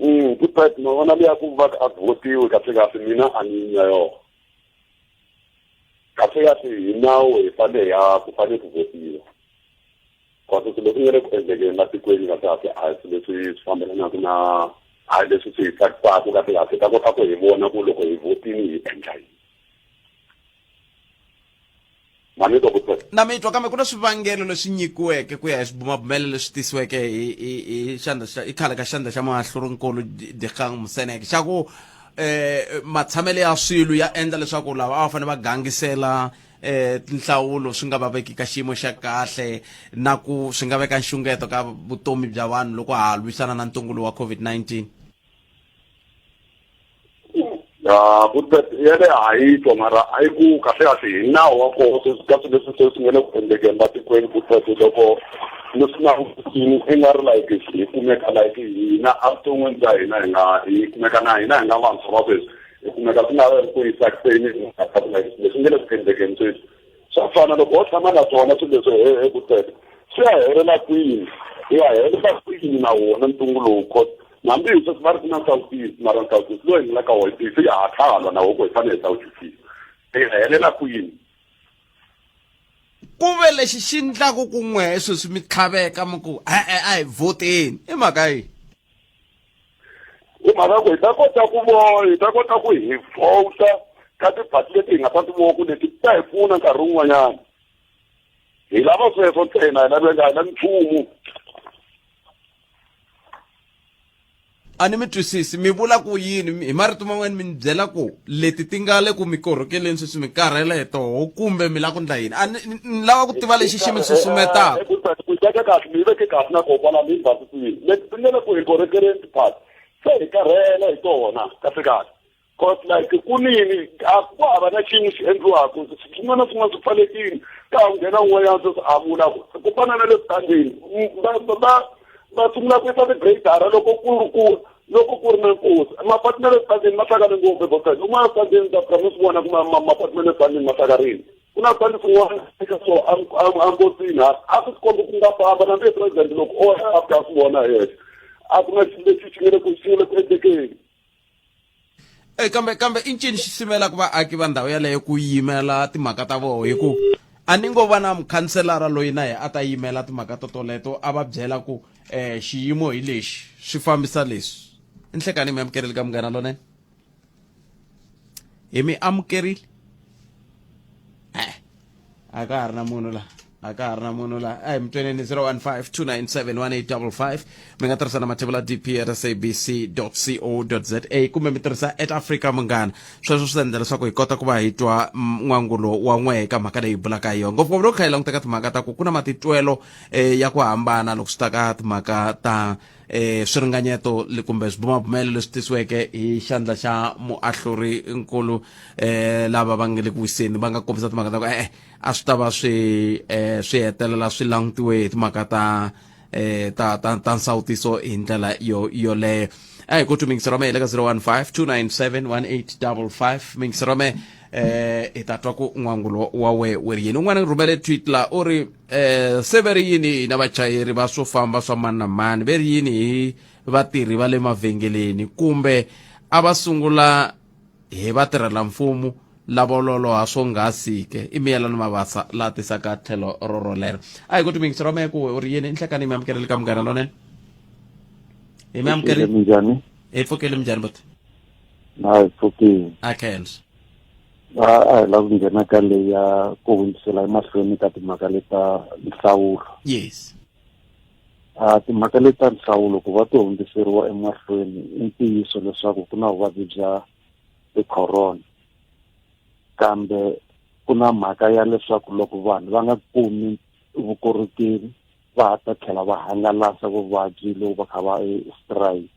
Ti-pet ma vona leya ku va a votiwe kahle kahle mina a ni na yona. Kahle kahle hi nawu hi fanele ya ku fanele ku votiwa. Kasi swilo leswi nga le ku endlekeni la tikweni kahle kahle a hi swilo leswi swi fambelanaka na a hi leswi swi hi tsakisaka kahle kahle ta kota ku hi vona ku loko hi votini hi endla yini. Ma ni twa ku Na mi twa, kambe ku na swivangelo leswi nyikiweke ku ya hi swibumabumelo leswi tisiweke hi hi hi xandla xa i khale ka xandla xa muahlurinkulu Dikgang Moseneke xa ku eh matshamelo ya swilo ya endla leswaku lava a va fanele va gangisela eh tinhlawulo swi nga va veki ka xiyimo xa kahle na ku swi nga veka nxungeto ka vutomi bya vanhu loko ha lwisana na ntungulo wa COVID-19. Ya but yele a yi twa mara a yi ku kahle kahle hi nawu wa koho sweswi ka swilo leswi se swi nga le ku endlekeni la tikweni ku tete loko leswi langutini i nga ri like hi kumeka like hina evuton'wini bya hina hi nga hi kumeka na hina hi nga vantshwa va sweswi hi kumeka swi nga ri ku yi tsakiseni like leswi nga le ku endlekeni sweswi swa fana loko wo tshama na swona swilo leswi he ku tete swi ya helela kwini hi ya helela kwini na wona ntungu lowu cause hambi hi sweswi va ri ku na nsawutiso mara nsawutiso lowu hi nga ka wona se ya ha tlhalwa na woko hi fanele hi sawutisiwa hi ya helela kwini. Ku ve lexi xi ndlaku ku n'we sweswi mi tlhaveka mi ku e-e a hi vhoteni i mhaka yihi? I mhaka ku hi ta kota ku vo hi ta kota ku hi vhota ka tiphati leti hi nga ta ti vona ku leti ti ta hi pfuna nkarhi wun'wanyana. Hi lava sweswo ntsena, hi lavi a hi lavi nchumu. A ni mi twisisi, mi vula ku yini? Hi marito man'wana mi ni byela ku leti ti nga le ku mi korhokeleni sweswi mi karhele hi toho kumbe mi lava ku ndla yini? A ni ni lava ku tiva lexi xi mi susumetaka. Ku veke kahle, mi yi veke kahle na koho kwalano mi yi basisile. Leti ti nga le ku hi korhokeleni tiphati se hi karhele hi tona kahle kahle. Cause like ku nini a ku hava na xin'we xi endliwaka swin'wana na swin'wana swi pfalekile ka ha nghena un'wanyana sweswi a vula ku ku fana na le switandini va va va sungula ku yisa ti-grader loko ku ri ku loko ku ri na nkosi mapatu na le switandini ma hlakane ngopfu eboseni un'wana switandini ta fika mi swi vona ku mapatu ma le switandini ma hlakarile ku na switandi swin'wana eka so angosini a a swi tikombi ku nga famba na mbe president loko o ya a fika a swi vona hi yexe a ku na xilo lexi xi nga le ku xi nga le ku endlekeni. E kambe kambe i ncini xi sivelaka vaaki va ndhawu yaleyo ku yimela timhaka ta voho hi ku a ni ngo va na mukhanselara loyi na yena a ta yimela timhaka to toleto a va byela ku um xiyimo hi lexi swi fambisa leswi i nhlekani mi amukerile ka Munghana Lonene hi mi amukerile eh a ka ha ri na munhu la a ka ha ri na munhu la a hi mi tweneni 015 297 1855 mi nga tirhisa na mathevula dp at sabc co za kumbe mi tirhisa at Africa Munghana. Sweswo swi ta endla leswaku hi kota ku va hi twa n'wangulo wa n'we eka mhaka leyi hi bulaka hi yona, ngopfungopfu loko kha hi languta ka timhaka ta ku ku na matitwelo ya ku hambana loko swi ta ka timhaka ta swiringanyeto kumbe swibumabumelo leswi tisiweke hi xandla xa muahluri nkulu lava va nga le ku wiseni va nga kombisa timhaka ta ku e-e a swi ta va swi swi hetelela swi langutiwe hi timhaka ta ta ta ta nsawutiso hi ndlela yo yoleyo. A hi ku tu mingisero me hi le ka 015 297 1855 mingisero me hi ta twa ku n'wangulo wa we wu ri yini. Un'wana rhumele tweet la u ri se ve ri yini hina vachayeri va swo famba swa mani na mani, ve ri yini hi vatirhi va le mavhengeleni, kumbe a va sungula hi vatirhela mfumo lavo loloha swonghasi ke? I Miyelani Mavasa la tisaka tlhelo ro rolero. A hi ku timingisero me ku u ri yini. Nhlekani mi amukeleli ka Munghana Lonene. Hi mi amukeleli. Minjhani? Hi pfukile, minjhani buti? Na hi pfukile. A khensa. A hi lava ku nghena ka leyi ya ku hundzisela emahlweni ka timhaka leta nhlawulo. Yes. A timhaka leti ta nhlawulo ku va ti hundziseriwa emahlweni i ntiyiso leswaku ku na vuvabyi bya ti-corona kambe ku na mhaka ya leswaku loko vanhu va nga kumi vukorhokeri va ha ta tlhela va hangalasa vuvabyi loko va kha va strike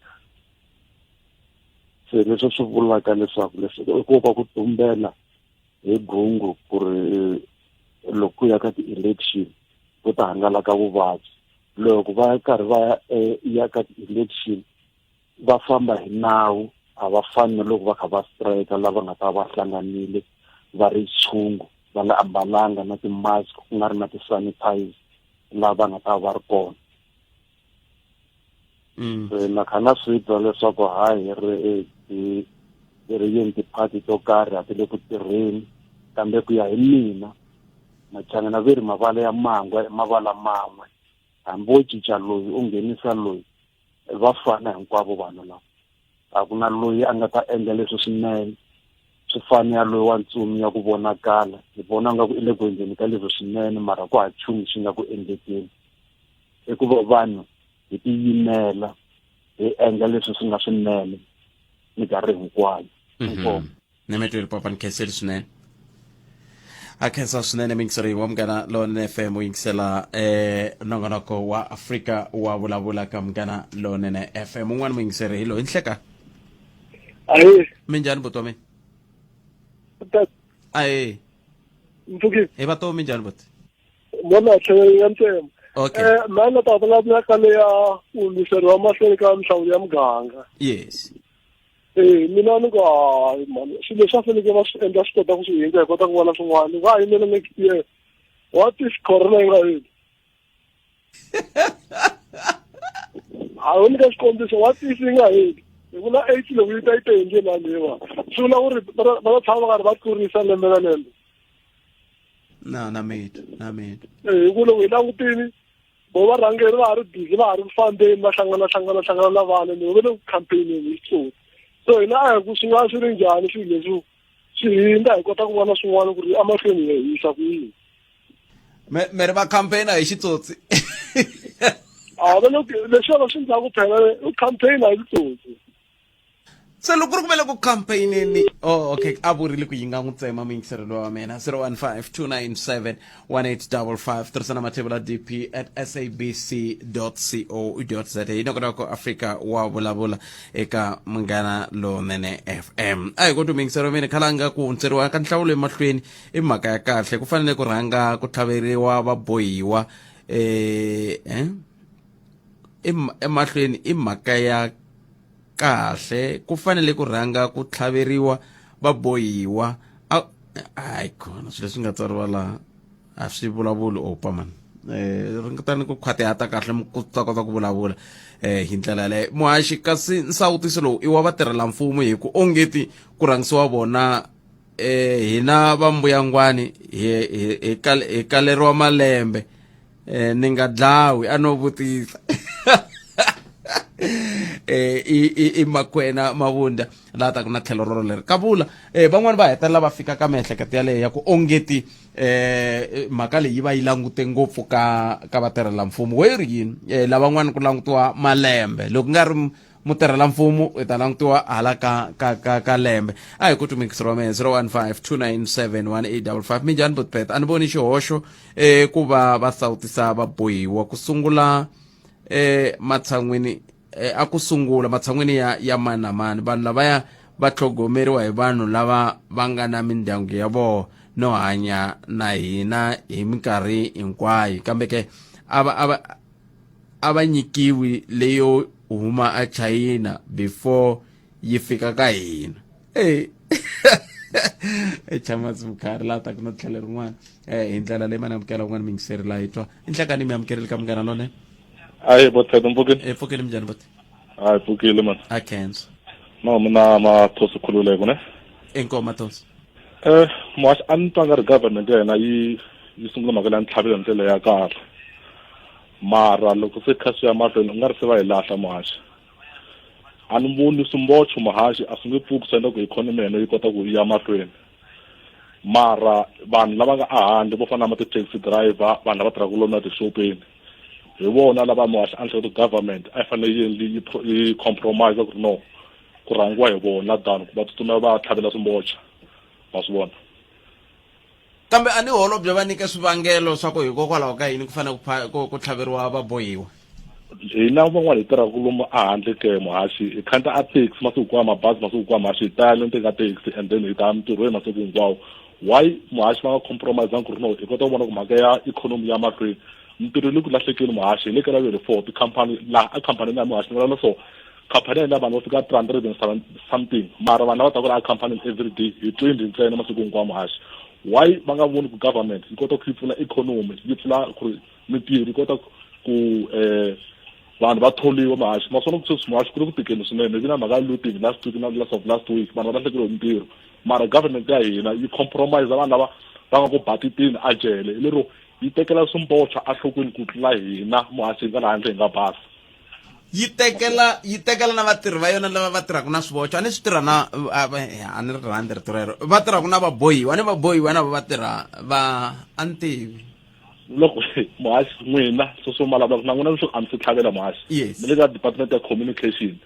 se leswi swi vulaka leswaku leswi i ku va ku tumbela hi gungu ku ri loko ku ya ka ti-election ku ta hangalaka vuvabyi loko va karhi va ya ka ti-election va famba hi nawu a va fani na loko va kha va strike lava nga ta va hlanganile va ri tshungu va nga ambalanga na ti-mask ku nga ri na ti-sanitize lava nga ta va ri kona mm. se na kha na swi twa leswaku hayi ri eh, hi ri yini tiphati to karhi a ti le ku tirheni kambe ku ya hi mina machangana ve ri mavala ya mangwa i mavala man'we hambi wo cinca loyi u nghenisa loyi va fana hinkwavo vanhu lava a ku na loyi a nga ta endla leswi swinene swi fana ya loyi wa ntsumi ya ku vonakala hi vona nga ku i le ku endleni ka leswi swinene mara ku ha nchumu xi nga ku endlekeni i ku va vanhu hi tiyimela hi endla leswi swi nga swinene minkarhi hinkwayo mhm. ni mi twile papa ni khenseli swinene a khensa swinene muyingiseri wa munghana lonene fm u yingisela eh nongonoko wa afrika wa vulavula ka munghana lonene fm un'wana muyingiseri hi loyi nhleka ayi minjhani buti wa mina ayi mpfukile hi va minjhani buti mona tlhelo ya ntsema okay eh mina ta vulavula ka leya ku lwiseriwa mahlweni ka minhlawulo ya muganga yes eh mina ni ku hayi mani swilo leswi va fanekele va swi endla swi kota ku swi hindza hi kota ku vona swin'wana va yimela next year what if corona yi nga heli a wu nyika xikombiso what if yi nga heli hi ku na aids loko yi ta yi te hi ndlela leyiwa swi vula ku ri va ta tshama va karhi va tlurisa lembe na lembe na na mitwa na mitwa eh, hi ku loko hi langutini vo varhangeri va ha ri busy va ha ri ku fambeni va hlangana hlangana hlangana na vana ni va le ku campaigneni hi xitsotsi so hina a hi ku swi nga swi ri njhani swilo leswi swi hindza hi kota ku vona swin'wana ku ri emahlweni hi yisa ku yini me me ri va campaigner hi xitsotsi a va le leswi va swi ndlaku phela u campaigner hi xitsotsi se loko ku ri ku ve le ku campaigneni oh okay a vurile ku yi nga n'wi tsema muyingiseri lowa wa mina 015 297 1855 tirhisana mathebula dp at sabc co za hi nongonoko afrika wa vulavula eka munghana lonene fm a hi ku muyingiseri wa mina khalanga ku hundzeriwa ka nhlawulo emahlweni i mhaka ya kahle ku fanele ku rhanga ku tlhaveriwa vabohiwa eh, eh? emahlweni i mhaka ya kahle ku fanele ku rhanga ku tlhaveriwa vabohiwa hayi khona swilo leswi nga tsariwa laha a swi vulavuli opa mani eh ringetani ku khwatihata kahle ku ta kota ku vulavula eh hi ndlela yaleyo muhaxi kasi nsawutiso lowu i wa vatirhelamfumo hi ku ongeti ku rhangisiwa vona eh hina va mbuyangwani hi hi hi kaleriwa malembe eh ni nga dlawi a no vutisa eh i i i makwena mavunda laha taku na tlhelo roro leri kavula eh van'wani va hetelela va fika ka miehleketo yaleyo ya ku ongeti eh mhaka leyi yi va yi langute ngopfu ka ka vatirhela mfumo we ri yini eh lavan'wani ku langutiwa malembe loko nga ri mutirhela mfumo u ta langutiwa hala ka ka ka ka lembe a hi ku tumikisiro wa mehe 015 297 1855 minjhani butpet a ni voni xihoxo eh ku va va sawutisa vabohiwa ku sungula eh matshan'wini eh, a ku sungula matshan'wini ya ya mani na mani vanhu lavaya va tlhogomeriwa hi vanhu lava va nga na mindyangu ya vona no hanya na hina hi minkarhi hinkwayo kambe ke a va a va a va nyikiwi leyo huma a China before yi fika ka hina e e chamas mukhari laha taku na tlhelo rin'wana eh hi ndlela leyi mana amukela un'wana mingiseri laha hi twa i nhlekani mi amukerile ka munghana lonene ayi botheto mpfukile e pfukile minjhani bote hayi pfukile man a khensa no mina mathosi khululeko ne inkomu mathosi eh muhaxi a ni twa nga ri government ya hina yi yi sungula mhaka leya ntlhavelo hi ndlela ya kahle mara loko se kha swi ya mahlweni u nga ri se va hi lahla muhaxi a ni voni swimbocho muhaxi a swi nge pfuki swi endla ku ikhonomi ya hina yi kota ku ya mahlweni mara vanhu lava nga ehandle vo fana na ma ti-taxi driver vanhu lava tirhaka lomu ya tixopeni Hi vona lava muhaxi a ni hleketa government a yi fanele yi endli yi compromise ku ri no ku rhangiwa hi vona than ku va tsutsuma va tlhavela swimbocha ma swi vona. Kambe a ni holobye va nyike swivangelo swa ku hikokwalaho ka yini ku fanele ku ku tlhaveriwa vabohiwa. Hina van'wana hi tirhaka lomu ehandle ke muhaxi hi khandziya a taxi masiku hinkwawo, mabazi masiku hinkwawo muhaxi hi taya le ndzeni ka taxi and then hi ta mintirhweni masiku hinkwawo. Why muhaxi va nga compromise ku ri no hi kota ku vona ku mhaka ya ikhonomi ya mahlweni mintirho yi le ku lahlekeni muhaxi hi le ka laveri four tikhampani laha a khampanini ya muhaxi ni vulavula so khampani ya hina vanhu vo fika 300 and something mara vanhu lava taka laha khampanini every day hi 20 ntsena masiku hinkwawo muhaxi. Why va nga voni ku government yi kota ku yi pfula ikhonomi yi pfula ku ri mintirho yi kota ku um vanhu va tholiwa muhaxi ma swona ku sweswi muhaxi ku le ku tikeni swinene vi na mhaka ya looting last week na last of last week vanhu va lahlekeriwe hi mintirho mara government ya hina yi compromise vanhu lava va nga ku batitini a jele hi lero yi tekela swimbocha enhlokweni ku tlula hina muhaxi hi nga laha handle hi nga basa. Yi tekela yi tekela na vatirhi va yona lava va tirhaka na swivocho a ni swi tirha na a ni ri rhandzi rito rero va tirhaka na vabohiwa ni vabohiwa na va tirha va a ni tivi. Loko muhaxi n'wina sweswo ma lavulaka na n'wina leswi a mi swi tlhavela muhaxi mi le ka department ya communication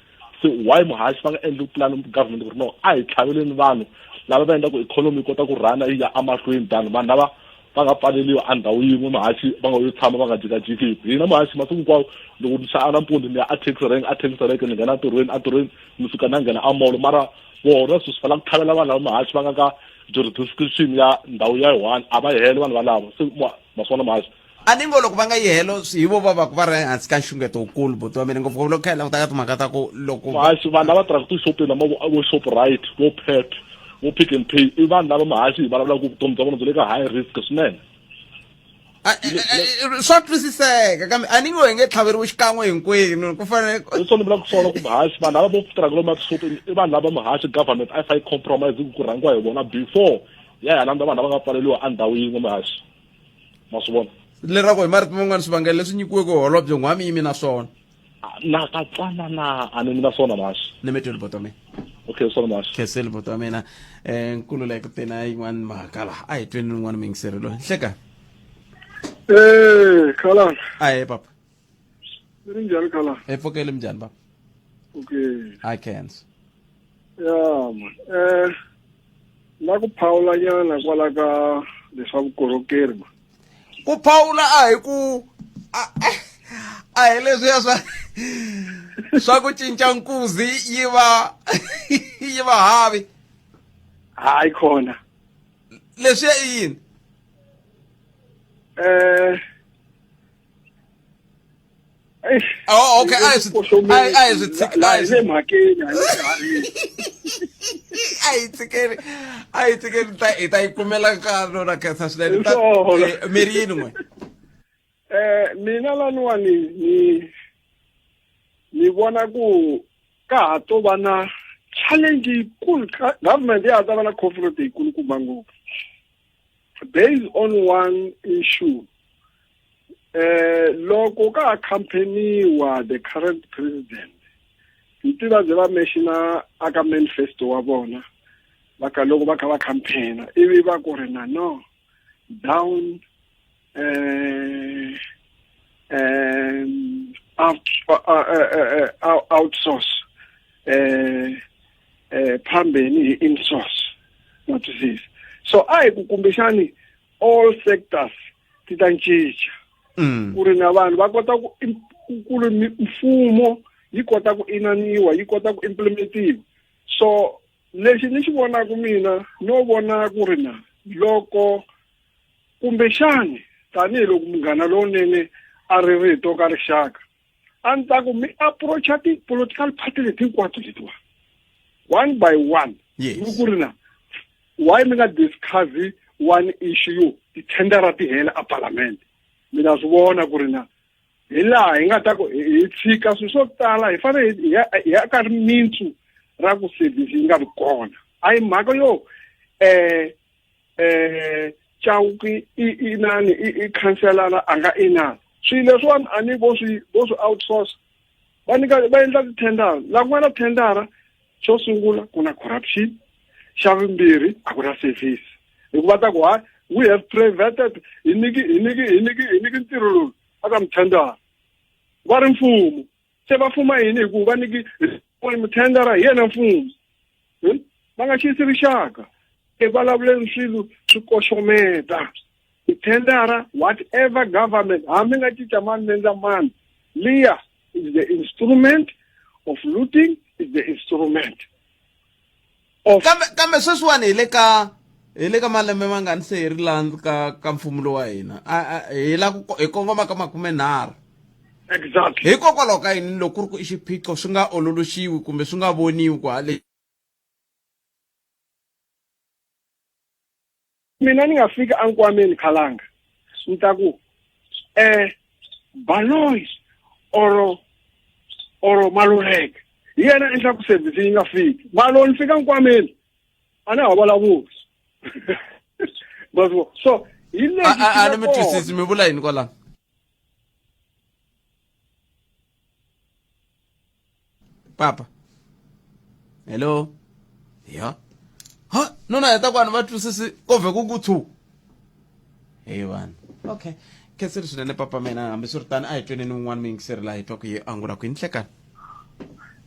se why muhaxi va nga endli plan government ku ri no a hi tlhaveleni vanhu lava va endlaku ikhonomi yi kota ku rhana yi ya emahlweni than vanhu lava va nga pfaleliwa endhawu yin'we muhaxi va nga yo tshama va nga jikajikiki. Hina muhaxi masiku hinkwawo loko ni xa nampundzu ni ya a taxi rank a taxi rank ni nghena entirhweni entirhweni ni suka ni ya nghena a mall mara vona sweswi va lava ku tlhavela vanhu lava muhaxi va nga ka jurisdiction ya ndhawu ya yi-one a va yi helo vanhu valavo se ma swi vona muhaxi. A ni ngo loko va nga yi helo hi vo va va ku va ri ehansi ka nxungeto wukulu buti wa mina ngopfungopfu loko kha hi languta ka timhaka ta ku loko Muhaxi vanhu lava tirhaka tixopeni lama vo Shoprite vo Pep vo Pick n Pay i vanhu lava muhaxi hi vulavulaka ku vutomi bya vona byi le ka high risk swinene. Swa twisiseka kambe a ni ngo hi nge tlhaveriwi xikan'we hinkwenu ku fanele Leswi ni vulaka swona ku muhaxi vanhu lava vo tirhaka lomu etixopeni i vanhu lava muhaxi government a yi fanele yi compromise ku rhangiwa hi vona before ya ya landza vanhu lava nga pfaleriwa endhawu yin'we muhaxi. Ma swi vona lerako hi marito man'wana swivangelo leswi nyikiweke holobye n'wami yimi na swona. Na katsana na a ni mi na swona muhaxi. Ni mi tweli buti wa mina. Okay swona muhaxi. Khenseli buti wa mina. Nkululeko tena yin'wana mhaka laha a hi tweni yin'wana muyingiseri loyi nhleka. Khalanga. Ahe papa. Mi ri njhani Khalanga? Hi pfukele minjhani papa? Okay. I can't. Ya man. Na ku phawula nyana kwala ka leswa vukorhokeri ma. Ku phawula a hi ku a hi leswiya swa swa ku cinca nkuzi yi va yi va havi. Hayi khona. Leswiya i yini? Oh, okay. A hi swi a hi swi tshiki a hi le mhakeni a hi tshikeni a hi tshikeni ta hi ta yi kumela nkarhi lona khensa swinene mi ri yini n'we. Mina laniwani ni ni vona ku ka ha to va na challenge yikulu government ya ha ta va na conflict yikulukumba ngopfu based on one issue. Loko ka ha campaigniwa the current president ni tiva byi va mention aka manifesto wa vona va ka loko va kha va campaigna ivi va ku ri na no down out outsource phambeni hi insource ma twisisa. So a hi ku kumbexani all sectors ti ta cinca ku ri na vanhu va kota ku ku ri mfumo yi kota ku inaniwa yi kota ku implementiwa. So lexi ni xi vonaka mina no vona ku ri na loko kumbexani tanihiloko munghana lowunene a ri rito ka rixaka a ni ta ku mi approacha ti-political party leti hinkwato letiwa one by one. Ni ku ri na why mi nga discuss one issue tithendara ti hela a parliament mi ta swi vona ku ri na hi laha hi nga ta ku hi tshika swilo swo tala hi fanele hi ya ka rimintsu ra ku service yi nga vi kona. A hi mhaka yo Chauke i inani i khanselara a nga inani swilo leswiwani a ni vo swi vo swi outsource va nyika va endla tithendara la ku nga na thendara xo sungula ku na corruption xa vumbirhi a ku na service hikuva ta ku ha we have prevented hi nyiki hi nyiki hi nyiki hi nyiki ntirho lowu aka muthendara. Va ri mfumo. Se va fuma yini hi ku va nyiki muthendara hi yena mfumo. Va nga xisi rixaka. E vulavuleni swilo swi koxometa. Tithendara whatever government hambi nga cinca mani mi endla mani liya is the instrument of looting is the instrument of kambe kambe sweswiwani hi le ka hi le ka malembe mangani se hi ri laha ka ka mfumo lowa hina hi la ku hi kongoma ka 30. Exactly. Hikokwalaho ka yini loko ku ri ku i xiphiqo swi nga ololoxiwi kumbe swi nga voniwi ku hale Mina ni nga fika ankwameni khalanga ni ta ku eh Baloyi or or Maluleke hi yena endla ku service yi nga fiki mara ni fika nkwameni a na ha vulavuli so hi lexi a ni mi twisisi mi vula yini kwalano papa hello ya ha nona heta ku vanhu va twisisi ko vhe ku ku tshu hey vanhu okay khenseli swinene papa mina hambiswiritano a hi tweneni un'wana muyingiseri laha hi twa ku yi angula ku yini hlekani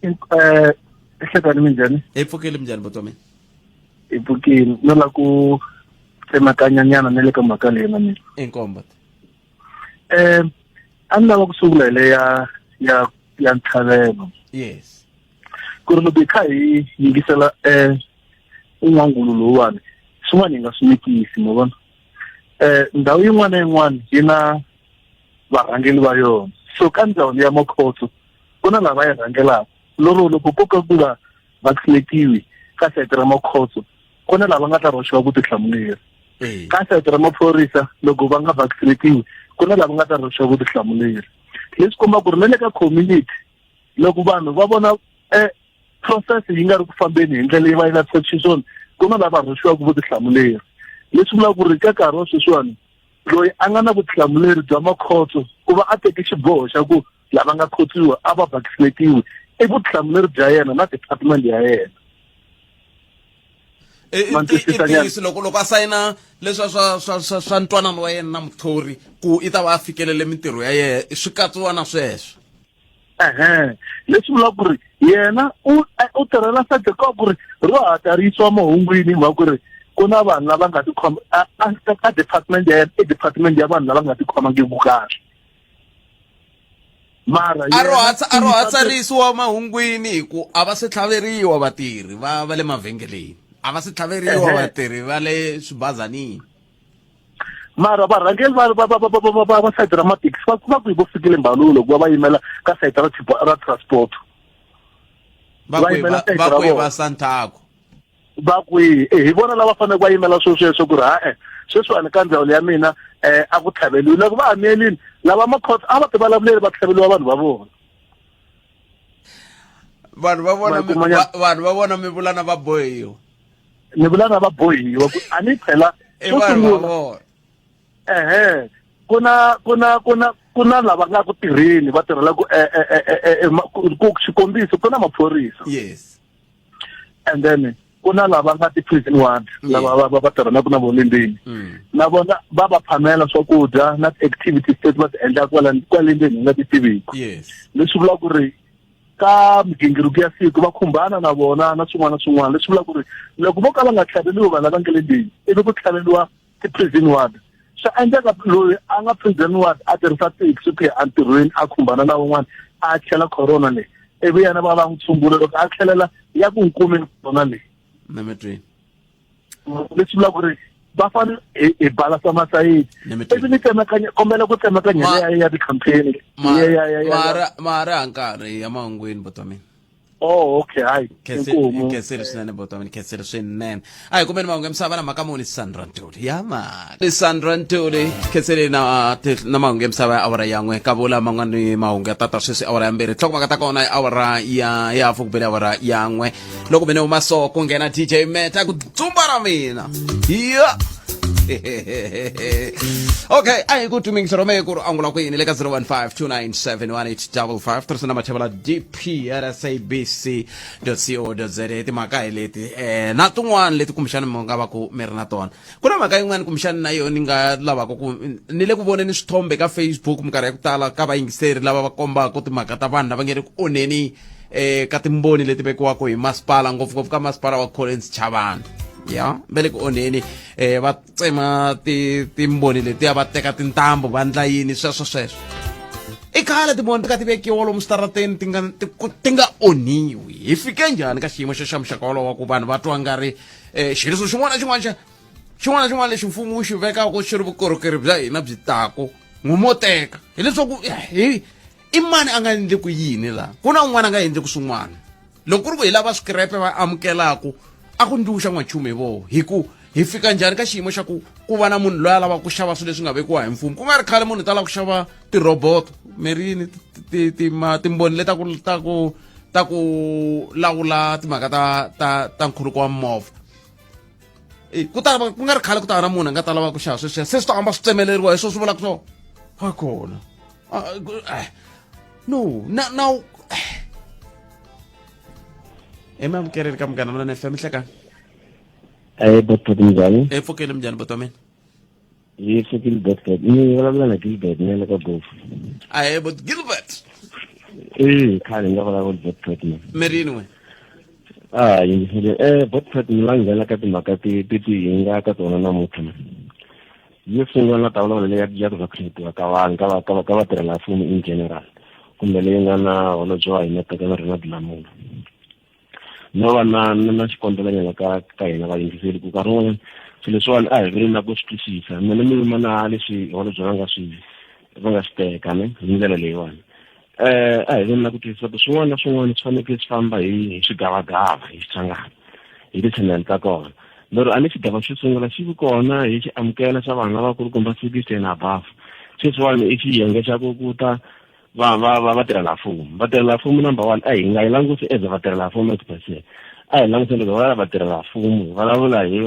eh hlekani minjhani hi pfukile minjhani buti wa mina hi pfukile no la ku tsemakanyanyana na le ka mhaka leyi na mina inkombo eh a ni lava ku sungula hi leya ya ya ntlhavelo yes ku ri loko hi kha hi yingisela um un'wangulo lowuwani swin'wana hi nga swi mikisi ma vona um ndhawu yin'wana na yin'wana yi na varhangeli va yona so ka ndzawulo ya makhotso ku na lava yi rhangelaka lero loko ko ka ku nga vaccinatiwi ka sayiti ra makhotso ku na lava nga ta rhoxiwa vutihlamuleri ka sayiti ra maphorisa loko va nga vaccinatiwi ku na lava nga ta rhoxiwa vutihlamuleri leswi komba ku ri na le ka community loko vanhu va vona um process yi nga ri ku fambeni hi ndlela leyi va yi lavisaka xiswona ku na lava rhoxiwaka vutihlamuleri leswi vulaka ku ri ka nkarhi wa sweswiwani loyi a nga na vutihlamuleri bya makhotso ku va a teke xiboho xa ku lava nga khotsiwa a va vaccinatiwi i vutihlamuleri bya yena na department ya yena i ntiyiso loko loko a sayina leswa swa swa swa swa ntwanano wa yena na muthori ku i ta va a fikelele mintirho ya yena swi katsiwa na sweswo ehe leswi vulaka ku ri yena u u tirhela side ka ku ri ro hatla ri yisiwa mahungwini hi mhaka ku ri ku na vanhu lava nga tikhoma a department ya yena i department ya vanhu lava nga tikhomangiki kahle mara a ro hatsa a ro hatsa ri yisiwa mahungwini hi ku a va se tlhaveriwa vatirhi va va le mavhengeleni a va se tlhaveriwa vatirhi va le swibazanini mara varhangeri va va va va va va va va sayiti ra mathekisi va va ku vo fikile mbalulo loko va va yimela ka sayiti ra ra transport va kwihi va santaco va kwihi e hi vona lava faneleke va yimela swo sweswo ku ri ha-e sweswiwani ka ndzawulo ya mina um a ku tlhaveliwi loko va amielini lava makhotso a va ti vulavuleli va tlhaveliwa vanhu va vona vanhu va vona vanhu va vona mi vula na va bohiwa ni vula na va bohiwa ku a ni phela xo sungula ehe ku na ku na ku na ku na lava nga ku tirheni va tirhela ku eh, eh, eh, ku xikombiso ku na maphorisa yes and then ku na lava nga ti-prison ward lava va va tirhanaka na vona ndzeni mm. na vona va va phamela swakudya na ti-activities leti va ti endlaka kwala kwale ndzeni hi nga ti tiviki leswi vulaka ku ri ka migingiriko ya siku va khumbana na vona na swin'wana na swin'wana leswi vulaka ku ri loko vo ka va nga tlhaveliwi vanhu lava nga le ndzeni ivi ku tlhaveliwa ti-prison ward swa endleka loyi a nga prison ward a tirhisa taxi ku ya entirhweni a khumbana na un'wana a chela corona leyi ivi yena va va n'wi tshungula loko a tlhelela ya ku n'wi kumeni corona leyi nametweni leswi vulaka ku ri va fanele hi balasa masayiti ivi ni tsemakanya kombela ku tsemakanya leya ya ti-campaign mara ha nkarhi ya mahungwini buti wa mina Oh, okay, hayi. Inkomu. Khensile swinene buti wa mina, khensile swinene. A hi kumeni mahungu ya misava na mhaka muni Sandra Ntuli. Ya ma. Sandra Ntuli, khensile na na mahungu ya misava ya awara ya n'we ka vula man'wani mahungu ya tata sweswi awara ya mbirhi. Nhlokomhaka ta kona ya awara ya ya hafu ku bele awara ya n'we. Loko mina huma so ku nghena DJ Meta ku dzumba ra mina. Ya. Okay, a hi ku tumingisa rome ku ri angula ku yini le ka 015 297 1855 tirhisa na mathevela dp at sabc co za. Timhaka hi leti na tin'wana leti kumbexana mi nga va ku mi ri na tona. Ku na mhaka yin'wana kumbexana na yona ni nga lavaka ku ni le ku voneni swithombe ka Facebook minkarhi ya ku tala ka vayingiseri lava va kombaka timhaka ta vanhu lava nge ri ku onheni ka timboni leti vekiwaka hi masipala, ngopfungopfu ka masipala wa Collins Chavani. Ya va le ku onheni, va tsema timboni letiya, va teka tintambu, va ndla yini, sweswo sweswo. I khale timboni ti ka ti vekiwa lomu switarateni ti nga ti nga onhiwi. Hi fike njhani ka xiyimo xo xa muxaka wolowo wa ku vanhu va twa nga ri xileswo xin'wana na xin'wana xa xin'wana na xin'wana lexi mfumo wu xi vekaka xi ri vukorhokeri bya hina byi taku n'wi teka hileswaku hi i mani a nga endli ku yini laha ku na un'wana a nga endli ku swin'wana. Loko ku ri ku hi lava swikirepe va amukelaku a ku ndliwu xa n'wanchumu hi voho, hi ku hi fika njhani ka xiyimo xa ku ku va na munhu loyi a lavaka ku xava swilo leswi nga vekiwa hi mfumo? Ku nga ri khale munhu ta lava ku xava tirhoboto merini timboni leta ku ta ku ta ku lawula timhaka ta nkhuluko wa movha. Ku ta ku nga ri khale ku ta va na munhu a nga ta lava ku xava sweswiya, se swi ta hamba swi tsemeleriwa hi swo swi vulaka swo wa kona. No na na emamukeleni ka Munghana Lonene FM. Hlekani. Botbot, njhani? E pfukile, minjhani buti wa mina? Hi pfukile, Botbot. Ni vulavula na Gilbert na le ka Gofu. Ahe, bot Gilbert. Khale ni nga vulavula Botbot na. Mirini we? Ah, yingisile. Botbot, ni la nghena ka timhaka ti hi nga ka tona namuntlha. Yo sungula na ta vulavula leyi ya ku vaccinatiwa ka vanhu ka vatirhela mfumo in general, kumbe leyi nga na holobye wa hina teka na Ronald Lamola. No va na xikombelonyana ka hina vayingiseli ku nkarhi wun'wanyana swilo leswiwani a hi vile na ku swi twisisa. Mina ni yima na leswi holobye va nga swi teka ne hi ndlela leyiwani. A hi veni na ku twisisa ku swin'wana na swin'wana swi fanekele swi famba hi swigavagava, hi xichangana, hi ti-channel ta kona. Lero a ni xigava xo sungula xi vi kona hi xi amukela xa vanhu lavakulukumba 60 and above. Sweswiwani i xiyenge xa ku ta va vatirhela mfumo. Vatirhela mfumo number one, a hi nga yi langusi as vatirhela mfumo as per se. A hi languseni loko va vatirhela mfumo, hi vulavula hi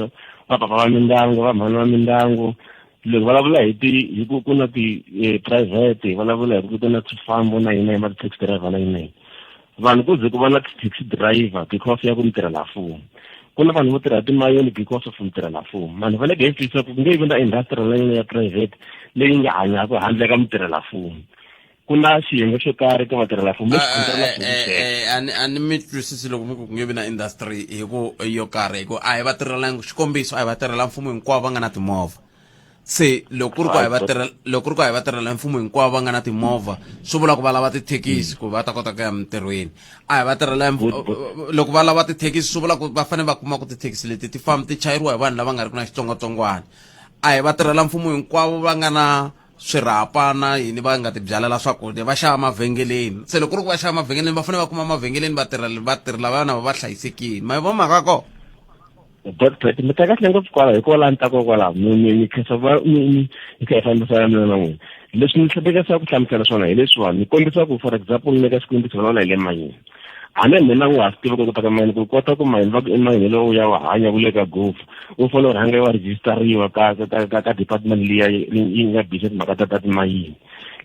vapapa va mindyangu, vamhani va mindyangu. Loko vulavula hi ti hi ku ku na ti-private, hi vulavula hi ku ku na swifambo na yini na ti-taxi driver na yini. Vanhu ku ze ku va na ti-taxi driver because ya ku mitirhela mfumo. Ku na vanhu vo tirha timayini because of mitirhela mfumo. Vanhu va le ka hi twisisa ku nge vi na industrial na yini ya private leyi nga hanyaka handle ka mitirhela mfumo. Ku na xiyenge xo karhi ka vatirhela mfumo lexi controlaka A ni mi twisisi loko mi ku ku nge vi na industry hi ku yo karhi, hi ku a hi vatirhela, xikombiso, a hi vatirhela mfumo hinkwavo va nga na timovha. Se loko ku ri ku a hi vatirhela, loko ku ri ku a hi vatirhela mfumo hinkwavo va nga na timovha, swi vula ku va lava tithekisi ku va ta kota ku ya mintirhweni. A hi vatirhela, loko va lava tithekisi, swi vula ku va fanele va kuma ku tithekisi leti ti famba ti chayeriwa hi vanhu lava nga ri ku na xitsongwatsongwana. A hi vatirhela mfumo hinkwavo va nga na swirhapa na yini, va nga ti byalela swakudya, va xava mavhengeleni. Se loko ku ri ku va xava mavhengeleni, va fanele va kuma mavhengeleni vatirhi lava na va hlayisekile. Ma yi vona mhaka kona? Botbet, mi ta kahle ngopfu kwalaho, hikuva laha ni taka kwalaho mi khensa ku va mi hi kha hi fambisana mina na n'wina. Leswi ni hleketaka ku hlamusela swona hi leswiwani, ni kombisa ku, for example, ni nyika xikombiso, vulavula hi le mayini. Hambi mina n'wi ha swi tiva ku kota ka mayini, ku kota ku mayini va ku i mayini lowu ya wa hanya wu le ka gofu, u fanele u rhanga wa rejistariwa ka department liya yi nga busy timhaka ta timayini.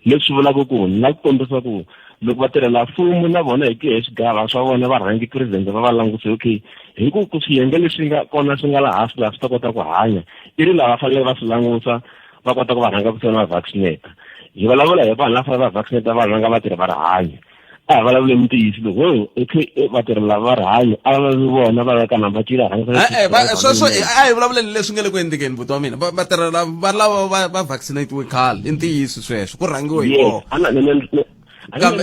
Leswi vulaka ku ni lava ku kombisa ku loko vatirhela mfumo na vona hi ku ya hi swigava swa vona va rhangi president va languse, okay, hi ku swiyenge leswi nga kona swi nga laha hansi laha swi ta kota ku hanya i ri lava fanele va swi langusa, va kota ku va rhanga ku va vaccinate. Hi vulavula hi vanhu lava fanele va vaccinate, vanhu va nga vatirhi va rihanyo. A hi vulavuleni ntiyiso loko okay, vatirhi lava va rihanyo a va vi vona va ka namba cila. Sweswo a hi vulavuleni leswi nga le ku endlekeni, buti wa mina. Vatirhi va lava va vaccinatiwe khale, i ntiyiso sweswo, ku rhangiwe hi vona. Kambe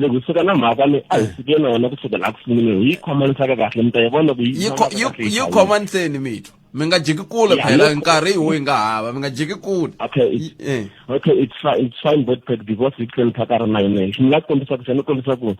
kusuka na mhaka leyi a hi suke na yona kusuka laha ku sunguleni, hi yi khomanisaka kahle, mi ta yi vona ku yi khomaniseni mitwa. Mi nga jiki kule phela, nkarhi hi wo hi nga hava, mi nga jiki kule. Okay, it's fine, it's fine, but because we can phaka ri na yona, ni nga kombisa ku ni kombisa ku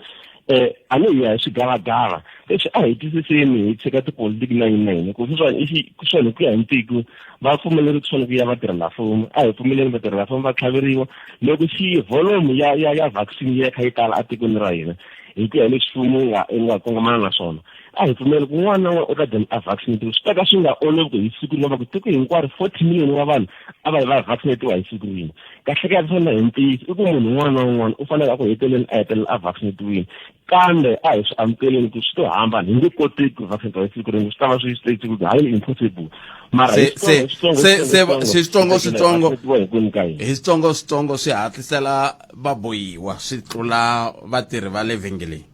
a ni hi ya hi swigavagava leswi a hi twisiseni, hi tshika tipolitiki na yini na yini, ku sweswiwani i swona ku ya hi ntiko va pfumeleri swona ku ya vatirhela mfumo. A hi pfumeleni vatirhela mfumo va tlhaveriwa loko xi volume ya vaccine yi ya kha yi tala etikweni ra hina, hi ku ya hi leswi mfumo yi nga kongomana na swona. A hi pfumeli ku un'wana na un'wana u ta gcina a vaccinatiwa. Swi ta ka swi nga olovi ku hi siku rin'we va ku tiko hinkwaro 40 million wa vanhu a va yi va vaccinatiwa hi siku rin'we. Kahle kahle swona hi ntiyiso i ku munhu un'wana na un'wana u fanele a ku heteleleni a hetelela a vaccinatiwile. Kambe a hi swi amukeleni ku swi to hambana, hi nge koti ku vaccinatiwa hi siku rin'we, swi ta va swi swi ku highly impossible. Mara hi Se switsongo, se hi switsongo, se hi switsongo switsongo, switsongo vaccinatiwa hinkwenu ka hina. hi switsongo switsongo swi hatlisela vabohiwa swi tlula vatirhi va le vhengeleni.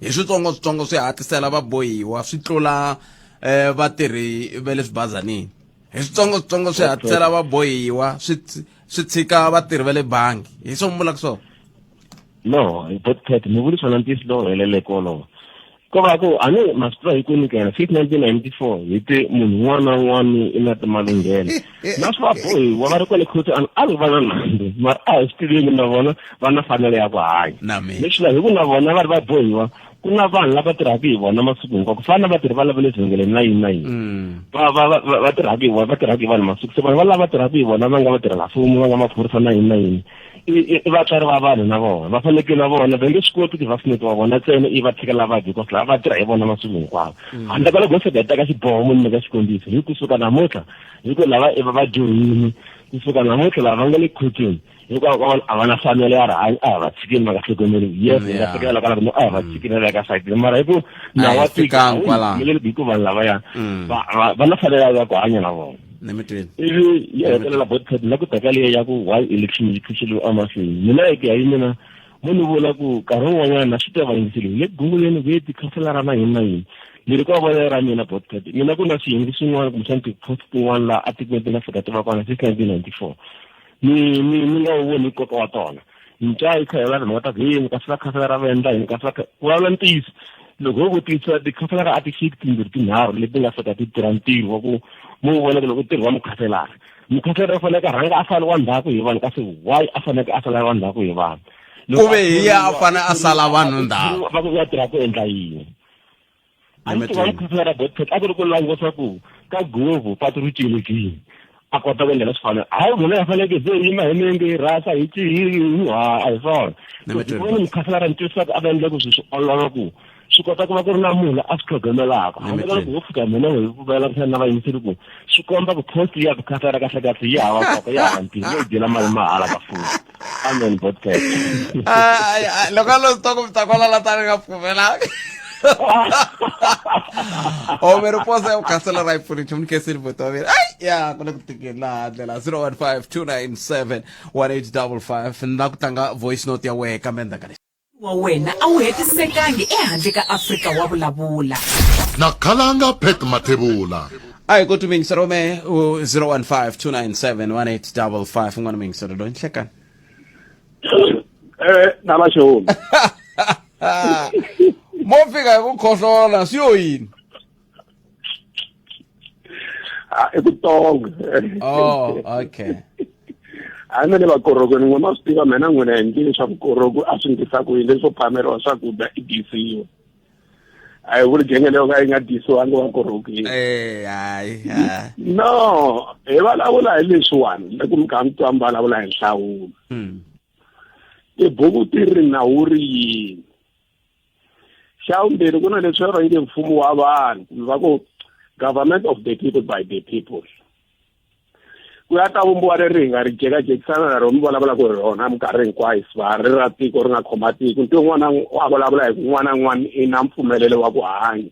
Hi switsongo switsongo swi hatlisela vabohiwa swi tlula eh, vatirhi va le swibazanini. Hi switsongo switsongo swi hatlisela vabohiwa swi swi tshika vatirhi va le bangi. Hi swo mi vulaka swona? No, but Pat, ni vuli swona ntiyiso lowu heleleke wolowo. Ko va ku a ni ma swi tiva hinkwenu ka hina since 1994 hi te munhu un'wana na un'wana i na malunghelo na swi va bohiwa va ri kwale khotso a a ri va na nandzu mara a hi swi tiveni na vona va na fanelo ya ku hanya leswi la hi ku na vona va ri va bohiwa ku na vanhu lava tirhaka hi vona masiku hinkwawo ku fana na vatirhi va lava le vhengeleni na yini na yini va va va va tirhaka hi vona va tirhaka hi vanhu masiku se vanhu va lava tirhaka hi vona va nga vatirhela mfumo va nga maphorisa na yini na yini i vatswari va vanhu na vona va fanekele na vona va nge swi koti ku vaccinate wa vona ntsena i va tshikela vabyi because lava va tirha hi vona masiku hinkwawo handle ka loko ho fika hi teka xiboho munhu nyika xikombiso hi kusuka namuntlha hi ku lava i va va dyohini kusuka namuntlha lava va nga le khotsweni hinkwavo ka vona a va na fanelo ya rihanyo a hi va tshikeni va nga tlhogomeli yes hi nga tekela kwala no a hi va tshikeni va ka sayitini mara hi ku nawu wa tiko a wu hi ku vanhu lavaya va na fanelo ya ku hanya na vona nemitweni ivi yi hetelela botpet na ku teka leyi ya ku why election yi phuxeliwe emahlweni mina hi ku ya hi mina mo ni vula ku nkarhi wun'wanyana na swi tiva vayingiseli hi le ku gunguleni ku ye tikhanselara na yini na yini leri ko vonelo ra mina botpet mina ku na swiyenge swin'wana kumbexana ti-post tin'wana laha atikweni ti nga fika ti va kona since 1994 ni ni ni nga wu voni nkoka wa tona ntswa yi kha yi vula timhaka ta ku yini kasi va khanselara va endla yini kasi va ku vulavula ntiyiso loko ho vutisa tikhanselara a ti fiki timbirhi tinharhu leti nga fika ti tirha ntirho wa ku mo vona ku loko ntirho wa mukhanselara mukhanselara u faneke a rhanga a saliwa ndzhaku hi vanhu kasi why a faneke a sala ndzhaku hi vanhu ku ve hi ya a fane a sala vanhu ndzhaku va ku ya tirha ku endla yini a ni tiva mukhanselara botpet a ku ri ku langusa ku ka guvu patu ri celekile a kota ku endla leswi fanele hayi vona hi faneleke ze yima hi nenge hi rhasa hi ha a hi swona vona mukhanselara ni twisaka a va endla ku swi swi olova ku swi kota ku va ku ri na munhu a swi tlhogomelaka handle ka loko ho fika mina hi vulavula na vayingiseri ku swi komba ku post ya vukhanselara kahle kahle yi hava nkoka yi hava ntirho yo dyela mali mahala ka fumu amen podcast loko a lo swi twa ku mi ta kwala la ta ri nga pfumelanga o mi ri posa ya vukhanselara yi pfuni nchumu ni khensile buti wa mina ai ya ku le ku tikeni laha ndlela 015 297 1855 ni la ku tlanga voice note ya wehe kambe endzhaku ka lexi wa wena a wu hetisekangi ehandle ka Afrika wa vulavula. Na khalanga Pat Mathebula. A hi koti miyingisero me 015 297 1855 un'wana miyingisero loyi nhlekani eh na va xihulu mo fika hi ku khohlola swi yo yini Ah, i ku tonga oh okay a na le vakorokweni n'we ma swi tiva mina n'wina hi ndlile swa vukoroku a swi ndlisa ku yini leswo phameriwa swakudya i dyisiwa a hi vuli genge leyo ka yi nga dyisiwangi vakorokini eh hayi no hi vulavula hi leswiwani loko mi kha mi twa mi vulavula hi nhlawulo tibuku ti ri nawu ri yini xa vumbirhi ku na leswi va nge mfumo wa vanhu kumbe va ku government of the people by the people ku ya ta vumbiwa leri hi nga ri jekajekisana na rona mi vulavula ku hi rona minkarhi hinkwayo siva ri ra tiko ri nga khoma tiko nti un'wana a vulavula hi ku un'wana na un'wana i na mpfumelelo wa ku hanya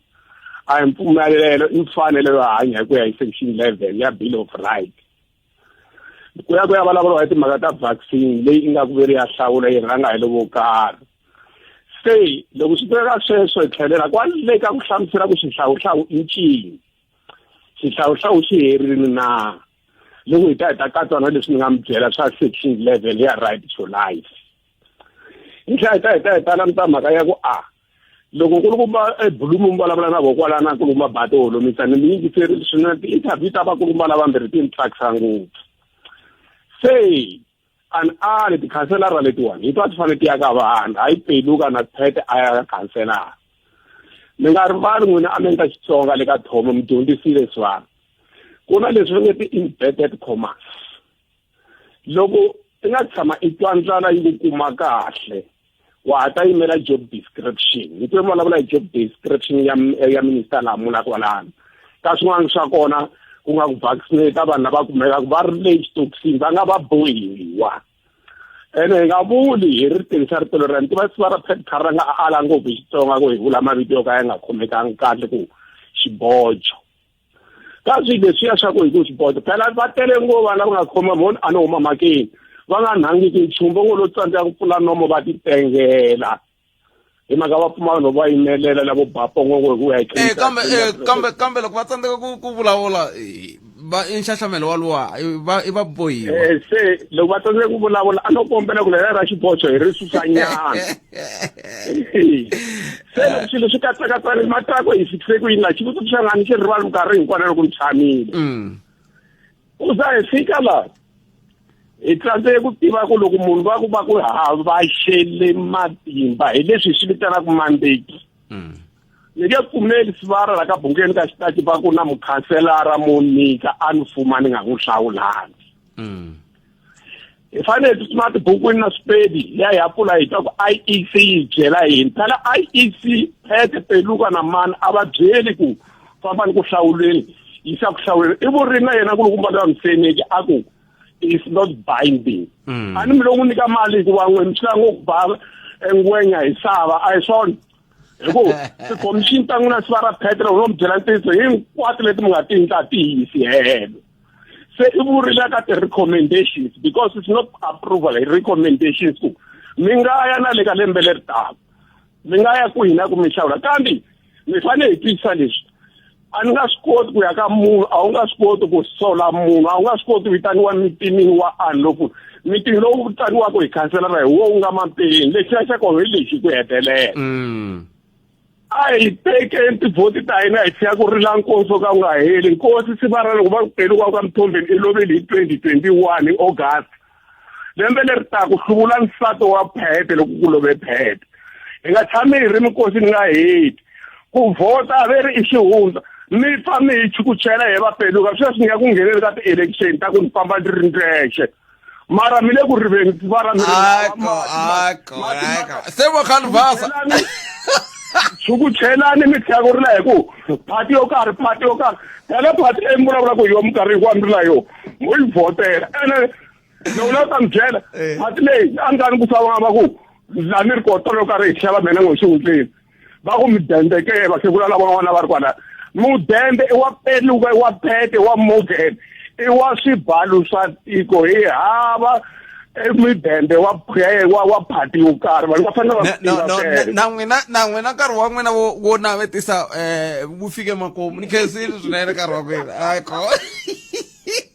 a hi mpfumelelo i mfanelo yo hanya hi ku ya hi section 11 ya bill of right ku ya ku ya vulavuriwa hi timhaka ta vaccine leyi i nga ku veri ya hlawula yi rhanga hi lovo karhi se loko swi teka sweswo hi tlhelela kwale ka ku hlamusela ku xihlawuhlawu i ncini xihlawuhlawu xi herile na loko hi ta hi ta katsa na leswi ni nga mi byela swa section level ya right to life hi tlhela hi ta hi ta hi ta languta mhaka ya ku a loko nkulukumba ebulumu mi vulavula na vokwalana nkulukumba bati holomisa ni mi yingiserile swinene ti-interview ta vakulukumba lavambirhi ti ni tsakisa ngopfu se an ali tikhanselara letiwani hi twa ti fanele ti ya ka vanhu hayi peluka na phete a ya ka khanselara mi nga rivali n'wina a mi endla xitsonga le ka thomo mi dyondzisile swi vanhu ku na leswi va nge ti-inverted commas loko i nga tshama i twa ndlala yi ku kuma kahle Wa ha ta yimela job description. Ni twe vulavula hi job description ya ya minister Lamola kwalano. Ka swin'wana swa kona ku nga ku vaccinate vanhu lava kumekaka va ri le xitokisini va nga va bohiwa. Ene hi nga vuli hi ri tirhisa rito leri ni tiva siva ra Pet Ranga a ala ngopfu hi Xitsonga ku hi vula mavito yo ka ya nga khomekangi kahle ku xibojo. Ka swilo leswiya swa ku hi ku xibojo phela va tele ngopfu vanhu lava nga khoma mhoni a ni huma mhakeni va nga nhangiki nchumu va ngo lo tsandzeka ku pfula nomo va titengela hi mhaka va pfumala no va yimelela lavo ba pongongo hi ku ya hi eh, kambe eh, kambe kambe loko va tsandzeka ku ku vulavula eh, va i nxaxamelo waluwa va i va bohiwa eh se loko va tsandzeka ku vulavula a no kombela ku leriya ra xibocho hi ri susanyana se loko swilo swi katsakatsana matako hi fikise ku yini la xivutiso xa ngani xi rivali minkarhi hinkwayo loko ni tshamile u za hi fika laha hi tsandzeke ku tiva ku loko munhu va ku va ku havaxele matimba hi leswi hi swi vitanaka mandate ni nge pfumeli sivara la ka bungeni ka xitachi va ku na mukhanselara mo nyika a ni fuma ni nga n'wi hlawulangi hi fanele hi tsutsuma tibukwini na swipedi ya hi ya pfula hi twa ku I_E_C yi byela yini phela I_E_C phete peluka na mani a va byeli ku famba ni ku hlawuleni yisa ku hlawuleni i vurini na yena kulukumba loyi a museneki a ku is not binding a ni mi lo n'wi nyika mali hikuva n'we mi swi ngo ku ba ngwenya hi sava a hi swona hi ku tikhomixini ta n'wina siva ra petro no mi byela ntiyiso hinkwato leti mi nga ti endla ti yisi helo se i vurile ka ti-recommendations because it's not approval hi recommendations ku mi nga ya na le ka lembe leri taka mi nga ya kwihi na ku mi hlawula kambe mi fanele hi twisisa leswi a ni nga swi koti ku ya ka munhu a wu nga swi koti ku sola munhu a wu nga swi koti ku vitaniwa mitinini wa ani loko mitingi lowu vitaniwaka hi khanselara hi wo wu nga mampeni lexiya xa kona hi lexi ku hetelela a hi tekeni tivhoti ta hina hi tshika ku rila nkosi wo ka wu nga heli nkosi siva ra loko va ku peluka ka mthombeni i loveli hi 2021 hi august lembe leri taka hluvula nsati wa phete loko ku love phete hi nga tshami hi ri minkosi ni nga heti ku vhota a ve ri i xihundla mi pfa mi hi chukuchela hi vapeluka sweswi ni ya ku ngheneni ka ti-election ta ku ni famba ndzi ri ndzexe mara mi le ku riveni mara mi se vo khanvasa chukuchelani mi tlhela ku rila hi ku phati yo karhi phati yo karhi phela phati leyi mi vulavulaka hi yo minkarhi hinkwayo mi rila yo mo yi vhotela ene loko la ta mi byela phati leyi a ni ka ni ku sava va ku la ni ri kotolo yo karhi hi xava mina ngo xihundleni va ku mudende ke vakhegula lavan'wana va ri kwala mudende i wa peluka i wa pete i wa morgan i wa swibalu swa tiko hi hava mudende wa wa wa phati yo karhi vanhu va fanele va tiva na n'wina na n'wina nkarhi wa n'wina wo wo navetisa um wu fike makumu ni khensile swinene nkarhi wa n'wina hayi kona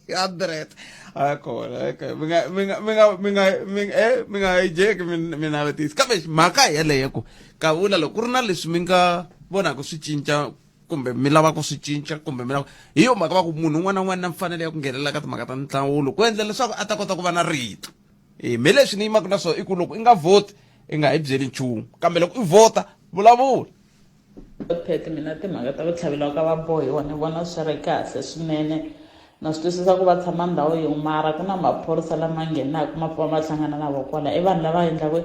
100 hayi kona hayi kona mi nga mi nga mi nga mi nga mi eh mi nga hijeki mi navetisa kambe mhaka yeleyo ku kavula loko ku ri na leswi mi nga vonaka swi cinca kumbe mi lava ku swi cinca kumbe mi lava hi yo mhaka va ku munhu un'wana na un'wana na mfanelo ya ku nghenelela ka timhaka ta nhlawulo ku endla leswaku a ta kota ku va na rito e me leswi ni yimaka na swona i ku loko i nga vhoti i nga hi byeli nchumu kambe loko i vhota vulavula Phete mina timhaka ta ku tlhaveliwa ka vabohiwa ni vona swi ri kahle swinene na swi twisisa ku va tshama ndhawu yin'we mara ku na maphorisa lama nghenaka ma pfa ma hlangana na vo kwala i vanhu lava endlaka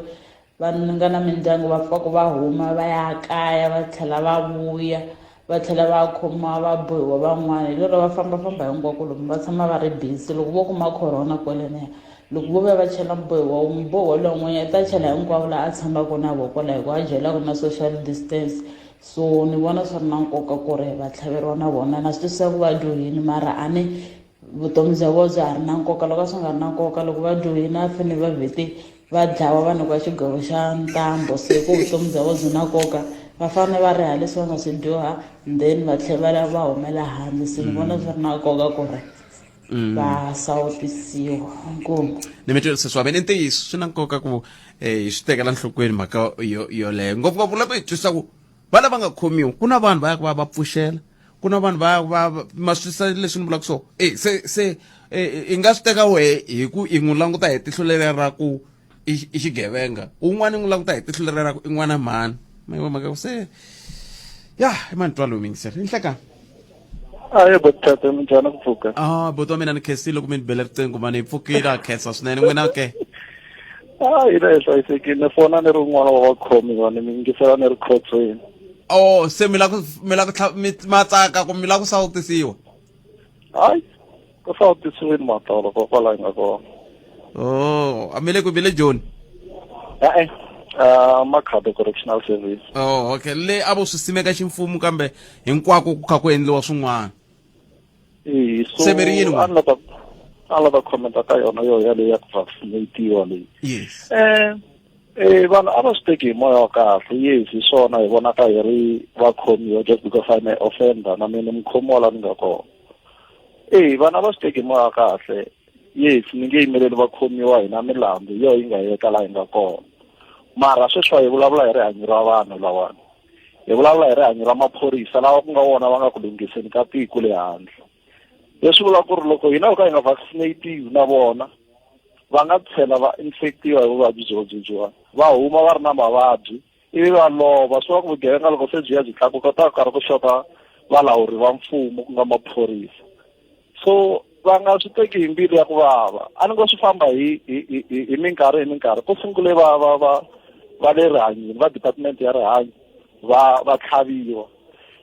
va nga na mindyangu va pfaku va huma va ya kaya va tlhela va vuya va tlhela va khomiwa va bohiwa van'wana hi lero va fambafamba hinkwako lomu va tshama va ri busy loko vo kuma corona kwaleniya loko vo vuya va chela mubohiwa wun'we mubohiwa lowun'wanyana i ta chela hinkwavo laha a tshamaka na vona kwala hikuva a byelaka na social distance so ni vona swi ri na nkoka ku ri va tlhaveriwa na vona na swi twisisa ku va dyohini mara a ni vutomi bya vona bya ha ri na nkoka loko a swi nga ri na nkoka loko va dyohini a fanele va vhete va dlawa va nyikiwa xigwevo xa ntambu se ku vutomi bya vona byi na nkoka va fanele va riha leswi va nga swi dyoha then va tlhela va va humela handle se ni vona swi ri na nkoka ku ri va sawutisiwa inkomu ni mi twela sesi wa mina i ntiyiso swi na nkoka ku hi swi tekela nhlokweni mhaka yo yoleyo ngopfungopfu loko hi twisisa ku va lava nga khomiwa ku na vanhu va yaka va va pfuxela ku na vanhu va va ma swi twisisa leswi ni vulaka so e se se i nga swi teka wehe hi ku i n'wi languta hi tihlo leri ra ku i xigevenga un'wana i n'wi languta hi tihlo leri ra ku i n'wana mhani ma yi mhaka ku se ya i mani twalo mingisela i nhlekani aye botata minjhani ku pfuka ah buti wa mina ni khensile loko mi ni bele riqingho mani hi pfukile a khensa swinene n'wina ke A hina hi hlayisekile fona ni ri un'wana wa vakhomiwa ni mi yingisela ni ri khotsweni. Oh, se mi la ku mi la ku mi ma tsaka ku mi la ku sawutisiwa? Hayi, ku sawutisiwini matolo kokwala hi nga kona. Oh, a mi le ku mi le Joni? E-e, Makhado Correctional Service. Oh, okay. Le a vo swi simeka ximfumo kambe hinkwako ku kha ku endliwa swin'wana. Eya, so Se mi ri yini a ni la ta a la ta commenta ka yona yo yaleyo ya ku vaccinatiwa leyi. Yes. Eh vanhu a va swi teki hi moya wa kahle yes hi swona hi vonaka hi ri vakhomiwa just because I'm a offender na mina mukhomiwa la ni nga kona. Eh vanhu a va swi teki hi moya wa kahle yes ni nge yimeleli vakhomiwa hina milandzu yo yi nga yeka laha hi nga kona mara sweswiwa hi vulavula hi rihanyo ra vanhu lawani hi vulavula hi rihanyo ra maphorisa lawa ku nga wona va nga ku lunghiseni ka tiko le handle leswi vula ku ri loko hina ho ka hi nga vaccinatiwi na vona va nga tlhela va infectiwa hi vuvabyi byo byebyiwani va huma va ri na mavabyi ivi va lova swi va ku vugevenga loko se byi ya byi tlakuka ta karhi ku xota valawuri va mfumo ku nga maphorisa so va nga swi teki hi mbilu ya ku vava a ni ngo swi famba hi hi hi hi minkarhi hi minkarhi ku sungule va va va va le rihanyweni va department ya rihanyo va va tlhaviwa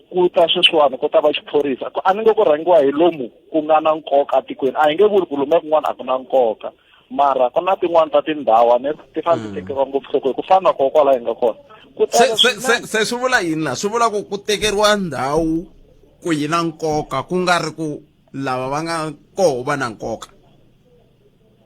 ku ta sweswiwani ku ta va xiphorisa a ni ngo ku rhangiwa hi lomu ku nga na nkoka tikweni a hi nge vuli ku lomuya kun'wana a ku na nkoka mara ku na tin'wani ta tindhawu ne ti fanele ti mm. tekeriwa ngopfu nhlokweni ku fana na kona kwala hi nga kona ku se se swi vula yini la swi vula ku ku tekeriwa ndhawu ku yi na nkoka ku nga ri ku lava va nga koho va na nkoka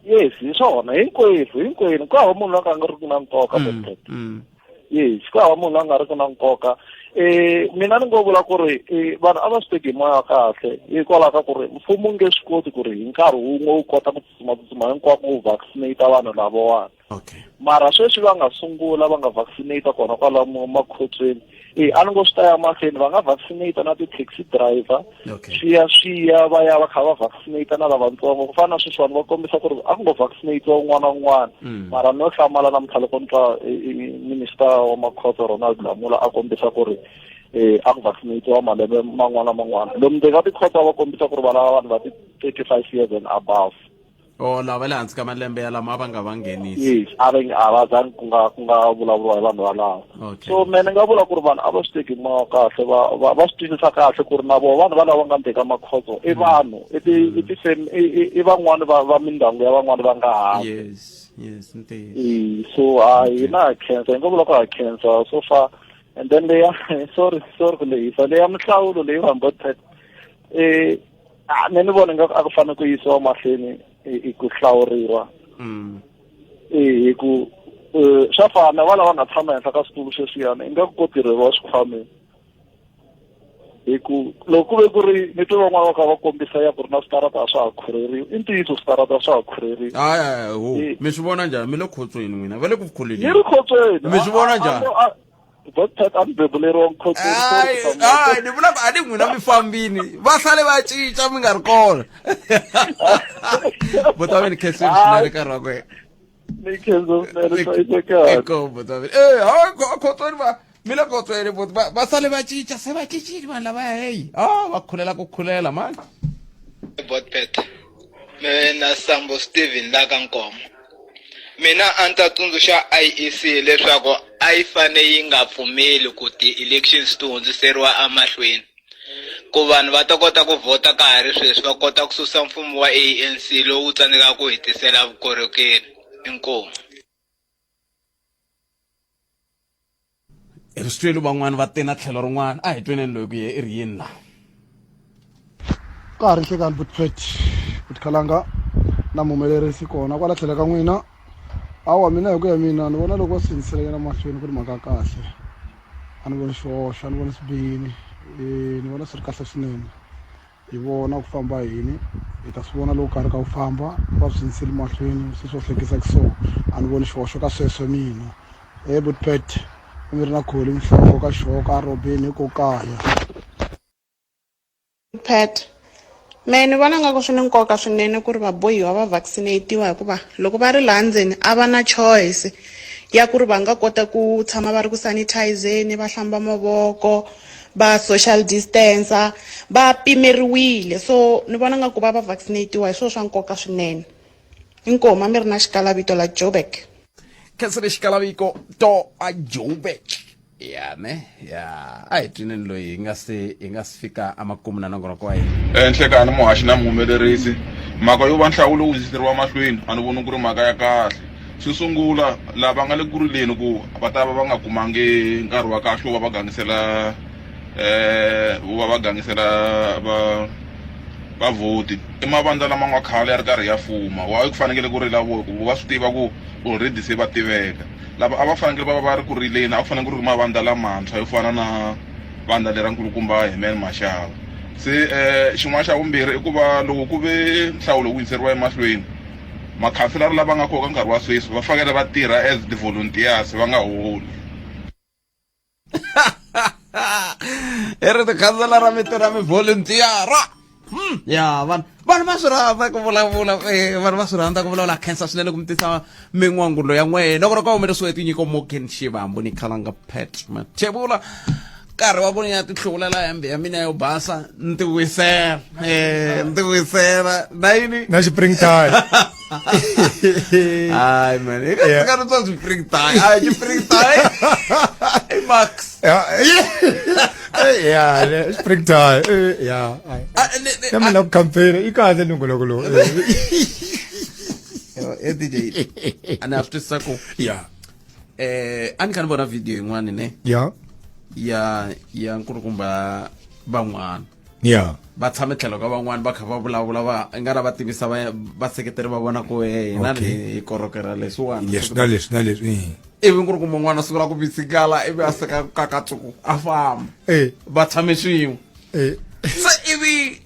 yes hi swona hinkwerhu hinkwenu ku hava munhu loyi a nga ri ku na nkoka mm, mm. yes ku hava munhu loyi a nga ri ku na nkoka um mina ni ngo vula ku ri eh, vanhu a va swi teki hi moya wa kahle hikwalaho ka ku ri mfumo wu nge swi koti ku ri hi nkarhi wun'we wu kota ku tsutsuma hinkwako wu vaccinate vanhu lavawani okay mara sweswi va nga sungula va nga vaccinate kona kwalomu makhotsweni e a ni ngo swi ta ya mahlweni va nga vaccinate na ti-taxi driver swi ya swi ya va ya va kha va vaccinate na lavatsongo ku fana na sweswiwani va kombisa ku ri a ku ngo vaccinate un'wana na un'wana mm. mara no hlamala namuntlha loko ni twa minister wa makhotso Ronald Lamola a kombisa ku ri eh a ku vaccinate malembe man'wana na man'wana lomu ndzeni ka tikhotso va kombisa ku ri va lava vanhu va ti-35 years and above o oh, lava le hansi ka malembe ya lama a va nga va nghenisi yes a va a va zangi ku nga ku nga vulavuriwa hi vanhu valavo okay. so me ni nga vula ku ri vanhu a va swi teki moya kahle va va va swi twisisa kahle ku ri na vona vanhu valava nga ndzeni ka makhotso i mm. vanhu i ti i ti i van'wani va va mindyangu ya van'wani va nga hanya yes yes ntiyiso so ha hina ha khensa hi nga vula ku ha khensa so far and then leya sorry sorry ku lehisa leya mihlawulo leyi vanhu vo eh a me ni vona nga a ku fanele ku yisiwa mahlweni hi ku hlawuriwa mm. hi ku eh, swa fana va lava nga tshama henhla ka switulu sweswiyani ingaku ko tirheriwa swikhwameni hi ku loko ku ve ku ri ni twe van'wana va kha va kombisa ya ku ri na switarata a swa ha khureriwi i ntiyiso switarata a swa ha khureriwi hayi ho mi swi vona njhani mi le khotsweni n'wina va le ku khuleleni ni ri khotsweni mi swi vona njhani Doctor a ni bebuleriwa mukhotsweni hayi ni vula ku a ni n'wina mi fambini va sale va cinca mi nga ri kona botaveni khensile swinene nkarhi wa kwe ni khensa swinene hlayisekani eko botaveni e hayi khotsweni va mi le khotsweni bot va sale va cinca se va cincile vanhu lavaya heyi a va khulela ku khulela mani botpet mina sambo steven la ka nkomo Mina a ni ta tsundzuxa IEC leswaku a yi fane yi nga pfumeli ku ti-elections ti hundziseriwa emahlweni ku vanhu va ta kota ku vhota ka ha ri sweswi va kota ku susa mfumo wa ANC lowu tsandzekaka ku hi tisela vukorhokeri. Inkomu. Hi swi twile van'wani va te na tlhelo rin'wana a hi tweneni loyi ku ye i ri yini la ka ha ri nhlekani butpet butkhalanga na muhumelerisi kona kwala tlhelo ka n'wina hawa mina hi ku ya mina ni vona loko va swi hundzisela nyana mahlweni ku ri mhaka ya kahle a ni voni xihoxo a ni voni swi bihini um ni vona swi ri kahle swinene hi vona ku famba hini hi ta swi vona loko karhi ka ku famba va swi yiseli mahlweni se swo hlekisaka so a ni voni xihoxo ka sweswo mina he butpet mi ri na kholi mhlongo ka xoka a robeni ko kaya Pat mehe ni vona nga ku swi ni nkoka swinene ku ri vabohiwa va vaccinatiwa hikuva loko va ri laha ndzeni a va na choice ya ku ri va nga kota ku tshama va ri ku sanitizeni va hlamba mavoko va social distance va pimeriwile so ni vona nga ku va va vaccinatiwa hi swona swa nkoka swinene inkomu a mi ri na xikala vito la Joburg. Khensile Xikalaviko to a Joburg. Ya ne ya a hi twineni loyi hi nga se hi nga si fika emakumu na nongonoko wa hina. Nhlekani muhaxi na muhumelerisi mhaka yo va nhlawulo wu yiseriwa mahlweni a ni voni ku ri mhaka ya kahle xo sungula lava nga le ku rileni ku va ta va va nga kumangi nkarhi wa kahle wo va va gangisela um wo va va gangisela va vavhoti i mavandla lama nga khale ya ri karhi ya fuma why ku fanekele ku rila vo hikuva va swi tiva ku already se va tiveka lava a va fanekele va va va ri ku rileni a ku fanele ku ri mavandla lamantshwa yo fana na vandla lera nkulukumba Herman Mashava se um xin'wana xa vumbirhi i ku va loko ku ve nhlawulo wu yiseriwa emahlweni makhanselara lava nga koka nkarhi wa sweswi va fanele va tirha as ti-volunteers va nga holi hi ri tikhanselara mi tirha mi volunteer-a ya vanhu vanhu va swi rhandza ku vulavula eh, vanhu va swi rhandza ku vulavula khensa swinene ku mi tisa min'wangulo ya n'wena loko ro ka humelerisiwe tinyiko Morgan Shivambu ni Khalanga Pat Mathebula nkarhi wa ku ni ya tihluvulela hembe ya mina yo basa ni ti wisela eh ni ti wisela na yini na xipring tie hayi man i ka ka ri swa xipring tie a xipring tie i max ya ya spring tie ya ya mina ku campaign i kahle nongoloko lowu eh DJ a ni a swi twisisa ku ya eh a ni kha ni vona video yin'wana ne ya ya ya nkulukumba van'wana ya va tshame tlhelo ka van'wana va kha va vulavula va nga ra va tivisa va vaseketeri va vona ku e hina Okay. hi korokera leswiwani leswi na leswi na leswi eh. ivi ku ri ku mun'wana sungula ku bisikala ivi a seka kakatsuku a famba Eh. va tshame swin'we Eh. se ivi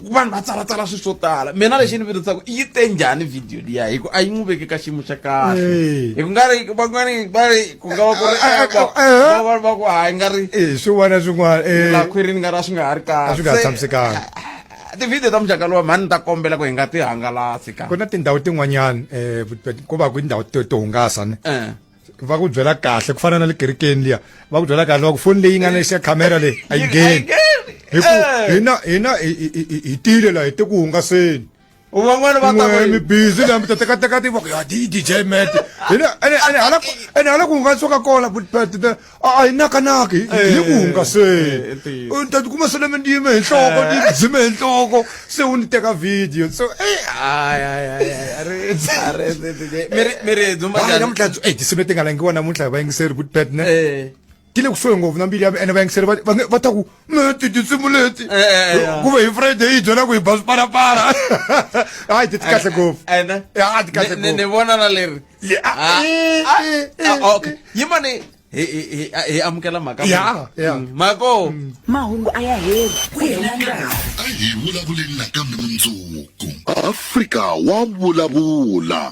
vanhu va tsalatsala swilo swo tala mina lexi ni vitisaka yi te njhani video liya hi ku a yi n'wi veki ka xiyimo xa kahle Eh. hi ku nga ri van'wani va ri ku nga va ku ri Eh, eh, va va ku hayi nga ri eh swin'wana na swin'wana eh la khwirini nga ri a swi nga ha ri kahle a swi nga ha tshamisekanga tivhidiyo ta muxaka lowa mhani ni ta kombela ku hi nga ti hangalasi ka ku na tindhawu tin'wanyana um ko va ku tindhawu to to hungasa ne Eh. va ku byela kahle ku fana na le kerekeni liya va ku byela kahle va ku foni leyi nga na xa khamera leyi a yi ngheni hi ku Eh. hina hina hi tile la hi te ku hungaseni van'wana va ta ku- mi busy la mi ta teka teka ti va ku ya di DJ Matt hina ene ene hala ene hala ku hungaswa ka kona but but a hi nakanaki hi ku hungaseni u ta tikuma se ni yime hi nhloko ni dzime hi nhloko se u ni teka video so eh ay ay ay ay mi ri dzumba njhani namuntlha eh tinsimu leti nga langiwa namuntlha hi vayingiseri but bet ne ti le kusuhi ngopfu na mbilu ya ene vayingiseri va ta ku meti tinsimu leti ku ve hi friday yi byela ku hi ba swiparapara hayi ti kahle ngopfu ya ti kahle ngopfu ni vona na leri okay yimani hi hi hi amukela mhaka ya ya mhako mahungu a ya heli ku hela nkarhi a hi vulavuleni nakambe mundzuku afrika wa vulavula.